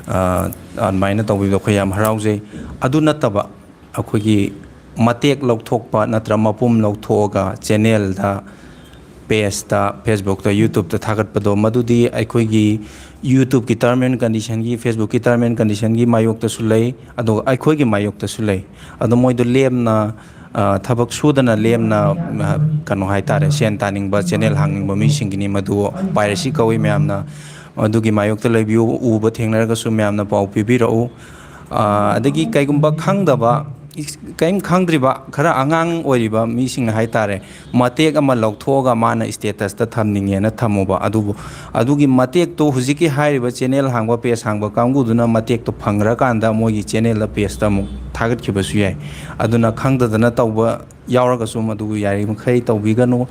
ꯑ, ꯑꯗꯨꯃꯥꯏꯅ ꯇꯧꯕꯤꯕꯗꯣ ꯑꯩꯈꯣꯏ ꯌꯥꯝ ꯍꯔꯥꯎꯖꯩ꯫ ꯑꯗꯨ ꯅꯠꯇꯕ ꯑꯩꯈꯣꯏꯒꯤ ꯃꯇꯦꯛ ꯂꯧꯊꯣꯛꯄ ꯅꯠꯇ꯭ꯔ ꯃꯄꯨꯝ ꯂꯧꯊꯣꯛꯑꯒ channelꯗ, pageꯇ, Facebookꯇ, YouTubeꯇ ꯊꯥꯒꯠꯄꯗꯣ, ꯃꯗꯨꯗꯤ ꯑꯩꯈꯣꯏꯒꯤ YouTubeꯀꯤ term and conditionꯒꯤ, Facebookꯀꯤ term and conditionꯒꯤ ꯃꯥꯌꯣꯛꯇꯁꯨ ꯂꯩ, ꯑꯗꯨꯒ ꯑꯩꯈꯣꯏꯒꯤ ꯃꯥꯌꯣꯛꯇꯁꯨ ꯂꯩ꯫ ꯑꯗꯣ ꯃꯣꯏꯗꯣ ꯂꯦꯝꯅ, ꯑ, ꯊꯕꯛ ꯁꯨꯗꯅ ꯂꯦꯝꯅ, ꯑ, ꯀꯩꯅꯣ ꯍꯥꯏꯇꯥꯔꯦ, ꯁꯦꯟ ꯇꯥꯅꯤꯡꯕ channel ꯍꯥꯡꯅꯤꯡꯕ ꯃꯤꯁꯤꯡꯒꯤꯅꯤ꯫ ꯃꯗꯨ piracy ꯀꯧꯏ꯫ ꯃꯌꯥꯝꯅ ꯑꯗꯨꯒꯤ ꯃꯥꯌꯣꯛꯇ ꯂꯩꯕꯤꯌꯨ꯫ ꯎꯕ ꯊꯦꯡꯅꯔꯒꯁꯨ ꯃꯌꯥꯝꯅ ꯄꯥꯎ ꯄꯤꯕꯤꯔꯛꯎ꯫ ꯑ, ꯑꯗꯒꯤ ꯀꯩꯒꯨꯝꯕ ꯈꯪꯗꯕ, ꯏꯁ-, ꯀꯔꯤꯝ ꯈꯪꯗ꯭ꯔꯤꯕ ꯈꯔ ꯑꯉꯥꯡ ꯑꯣꯏꯔꯤꯕ ꯃꯤꯁꯤꯡꯅ ꯍꯥꯏꯇꯥꯔꯦ, ꯃꯇꯦꯛ ꯑꯃ ꯂꯧꯊꯣꯛꯑꯒ ꯃꯥꯅ statusꯇ ꯊꯝꯅꯤꯡꯉꯦꯅ ꯊꯝꯃꯨꯕ꯫ ꯑꯗꯨꯕꯨ ꯑꯗꯨꯒꯤ ꯃꯇꯦꯛꯇꯣ ꯍꯧꯖꯤꯛꯀꯤ ꯍꯥꯏꯔꯤꯕ channel ꯍꯥꯡꯕ, page ꯍꯥꯡꯕ ꯀꯥꯡꯕꯨꯗꯨꯅ ꯃꯇꯦꯛꯇꯣ ꯐꯪꯈ꯭ꯔꯀꯥꯟꯗ ꯃꯣꯏꯒꯤ channelꯗ, pageꯇ ꯑꯃꯨꯛ ꯊꯥꯒꯠꯈꯤꯕꯁꯨ ꯌꯥꯏ꯫ ꯑꯗꯨꯅ ꯈꯪꯗꯗꯅ ꯇꯧꯕ ꯌꯥꯎꯔꯒꯁꯨ ꯃꯗꯨ ꯌꯥꯔꯤꯃꯈꯩ ꯇꯧꯕꯤꯒꯅꯨ꯫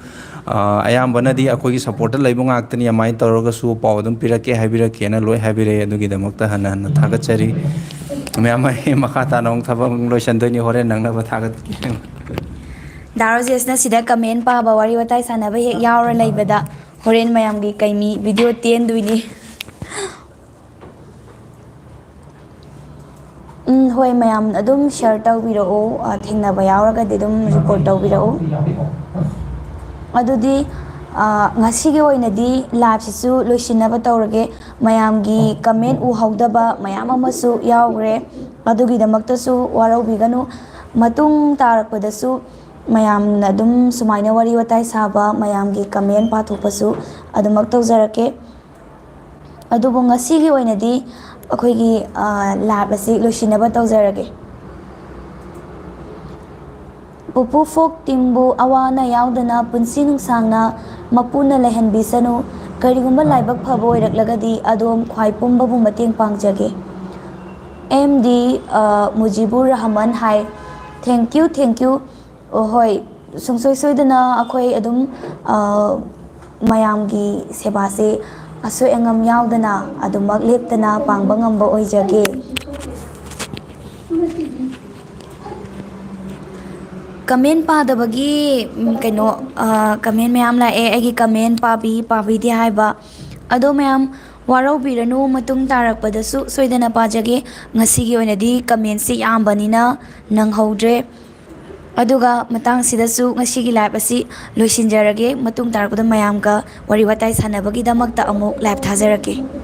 ꯑ, ꯑꯌꯥꯝꯕꯅꯗꯤ ꯑꯩꯈꯣꯏꯒꯤ supportꯇ ꯂꯩꯕ ꯉꯥꯛꯇꯅꯤ꯫ ꯑꯗꯨꯃꯥꯏꯅ ꯇꯧꯔꯒꯁꯨ ꯄꯥꯎ ꯑꯗꯨꯝ ꯄꯤꯔꯛꯀꯦ, ꯍꯥꯏꯕꯤꯔꯛꯀꯦꯅ ꯂꯣꯏ ꯍꯥꯏꯕꯤꯔꯛꯑꯦ꯫ ꯑꯗꯨꯒꯤꯗꯃꯛꯇ ꯍꯟꯅ ꯍꯟꯅ ꯊꯥꯒꯠꯆꯔꯤ꯫ ꯃꯌꯥꯝ, ꯑꯩ ꯃꯈꯥ ꯇꯥꯅ ꯑꯃꯨꯛ ꯊꯕꯛ ꯑꯃꯨꯛ ꯂꯣꯏꯁꯤꯟꯗꯣꯏꯅꯤ, ꯍꯣꯔꯦꯟ ꯅꯪꯅꯕ ꯊꯥꯒꯠꯀꯦ꯫ ꯗꯥ ꯔꯣꯖꯦꯁꯅ ꯁꯤꯗ comment ꯄꯥꯕ, ꯋꯥꯔꯤ ꯋꯥꯇꯥꯏ ꯁꯥꯟꯅꯕ ꯍꯦꯛ ꯌꯥꯎꯔ ꯂꯩꯕꯗ ꯍꯣꯔꯦꯟ ꯃꯌꯥꯝꯒꯤ ꯀꯩꯃꯤ video ꯇꯦꯟꯗꯣꯏꯅꯤ꯫ ꯎꯝ, ꯍꯣꯏ, ꯃꯌꯥꯝ ꯑꯗꯨꯝ share ꯇꯧꯕꯤꯔꯛꯎ, ꯑ, ꯊꯦꯡꯅꯕ ꯌꯥꯎꯔꯒꯗꯤ ꯑꯗꯨꯝ report ꯇꯧꯕꯤꯔꯛꯎ꯫ ꯑꯗꯨꯗꯤ, ꯑ, ꯉꯁꯤꯒꯤ ꯑꯣꯏꯅꯗꯤ liveꯁꯤꯁꯨ ꯂꯣꯏꯁꯤꯟꯅꯕ ꯇꯧꯔꯒꯦ꯫ ꯃꯌꯥꯝꯒꯤ comment ꯎꯍꯧꯗꯕ ꯃꯌꯥꯝ ꯑꯃꯁꯨ ꯌꯥꯎꯈ꯭ꯔꯦ, ꯑꯗꯨꯒꯤꯗꯃꯛꯇꯁꯨ ꯋꯥꯔꯧꯕꯤꯒꯅꯨ꯫ ꯃꯇꯨꯡ ꯇꯥꯔꯛꯄꯗꯁꯨ ꯃꯌꯥꯝꯅ ꯑꯗꯨꯝ ꯁꯨꯃꯥꯏꯅ ꯋꯥꯔꯤ ꯋꯥꯇꯥꯏ ꯁꯥꯕ, ꯃꯌꯥꯝꯒꯤ comment ꯄꯥꯊꯣꯛꯄꯁꯨ ꯑꯗꯨꯃꯛ ꯇꯧꯖꯔꯛꯀꯦ꯫ ꯑꯗꯨꯕꯨ ꯉꯁꯤꯒꯤ ꯑꯣꯏꯅꯗꯤ ꯑꯩꯈꯣꯏꯒꯤ, ꯑ, live ꯑꯁꯤ ꯂꯣꯏꯁꯤꯟꯅꯕ ꯇꯧꯖꯔꯒꯦ꯫ ꯄꯨꯄꯨ folk teamꯕꯨ ꯑꯋꯥ ꯑꯅꯥ ꯌꯥꯎꯗꯅ ꯄꯨꯟꯁꯤ ꯅꯨꯡꯁꯥꯡꯅ ꯃꯄꯨꯅ ꯂꯩꯍꯟꯕꯤꯁꯅꯨ꯫ ꯀꯔꯤꯒꯨꯝꯕ ꯂꯥꯏꯕꯛ ꯐꯕ ꯑꯣꯏꯔꯛꯂꯒꯗꯤ ꯑꯗꯣꯝ ꯈ꯭ꯋꯥꯏ ꯄꯨꯝꯕꯕꯨ ꯃꯇꯦꯡ ꯄꯥꯡꯖꯒꯦ꯫ ꯑꯦꯝ ꯗꯤ, ꯑ, ꯃꯨꯖꯤꯕꯨꯔ ꯔꯍꯃꯟ ꯍꯥꯏ, "Thank you, thank you꯫ ꯑꯣ, ꯍꯣꯏ, ꯁꯨꯡꯁꯣꯏ ꯁꯣꯏꯗꯅ ꯑꯩꯈꯣꯏ ꯑꯗꯨꯝ, ꯑ, ꯃꯌꯥꯝꯒꯤ ꯁꯦꯕꯥꯁꯦ ꯑꯁꯣꯏ ꯑꯉꯥꯝ ꯌꯥꯎꯗꯅ ꯑꯗꯨꯃꯛ ꯂꯦꯞꯇꯅ ꯄꯥꯡꯕ ꯉꯝꯕ ꯑꯣꯏꯖꯒꯦ"꯫ Comment ꯄꯥꯗꯕꯒꯤ, ꯎꯝ, ꯀꯩꯅꯣ, ꯑ, comment ꯃꯌꯥꯝ ꯂꯥꯛꯑꯦ꯫ ꯑꯩꯒꯤ comment ꯄꯥꯕꯤ, ꯄꯥꯕꯤꯗꯦ ꯍꯥꯏꯕ꯫ ꯑꯗꯣ ꯃꯌꯥꯝ ꯋꯥꯔꯧꯕꯤꯔꯅꯨ, ꯃꯇꯨꯡ ꯇꯥꯔꯛꯄꯗꯁꯨ ꯁꯣꯏꯗꯅ ꯄꯥꯖꯒꯦ꯫ ꯉꯁꯤꯒꯤ ꯑꯣꯏꯅꯗꯤ commentꯁꯤ ꯌꯥꯝꯕꯅꯤꯅ ꯅꯪꯍꯧꯗ꯭ꯔꯦ꯫ ꯑꯗꯨꯒ ꯃꯇꯥꯡꯁꯤꯗꯁꯨ ꯉꯁꯤꯒꯤ live ꯑꯁꯤ ꯂꯣꯏꯁꯤꯟꯖꯔꯒꯦ꯫ ꯃꯇꯨꯡ ꯇꯥꯔꯛꯄꯗ ꯃꯌꯥꯝꯒ ꯋꯥꯔꯤ ꯋꯥꯇꯥꯏ ꯁꯥꯟꯅꯕꯒꯤꯗꯃꯛꯇ ꯑꯃꯨꯛ live ꯊꯥꯖꯔꯛꯀꯦ꯫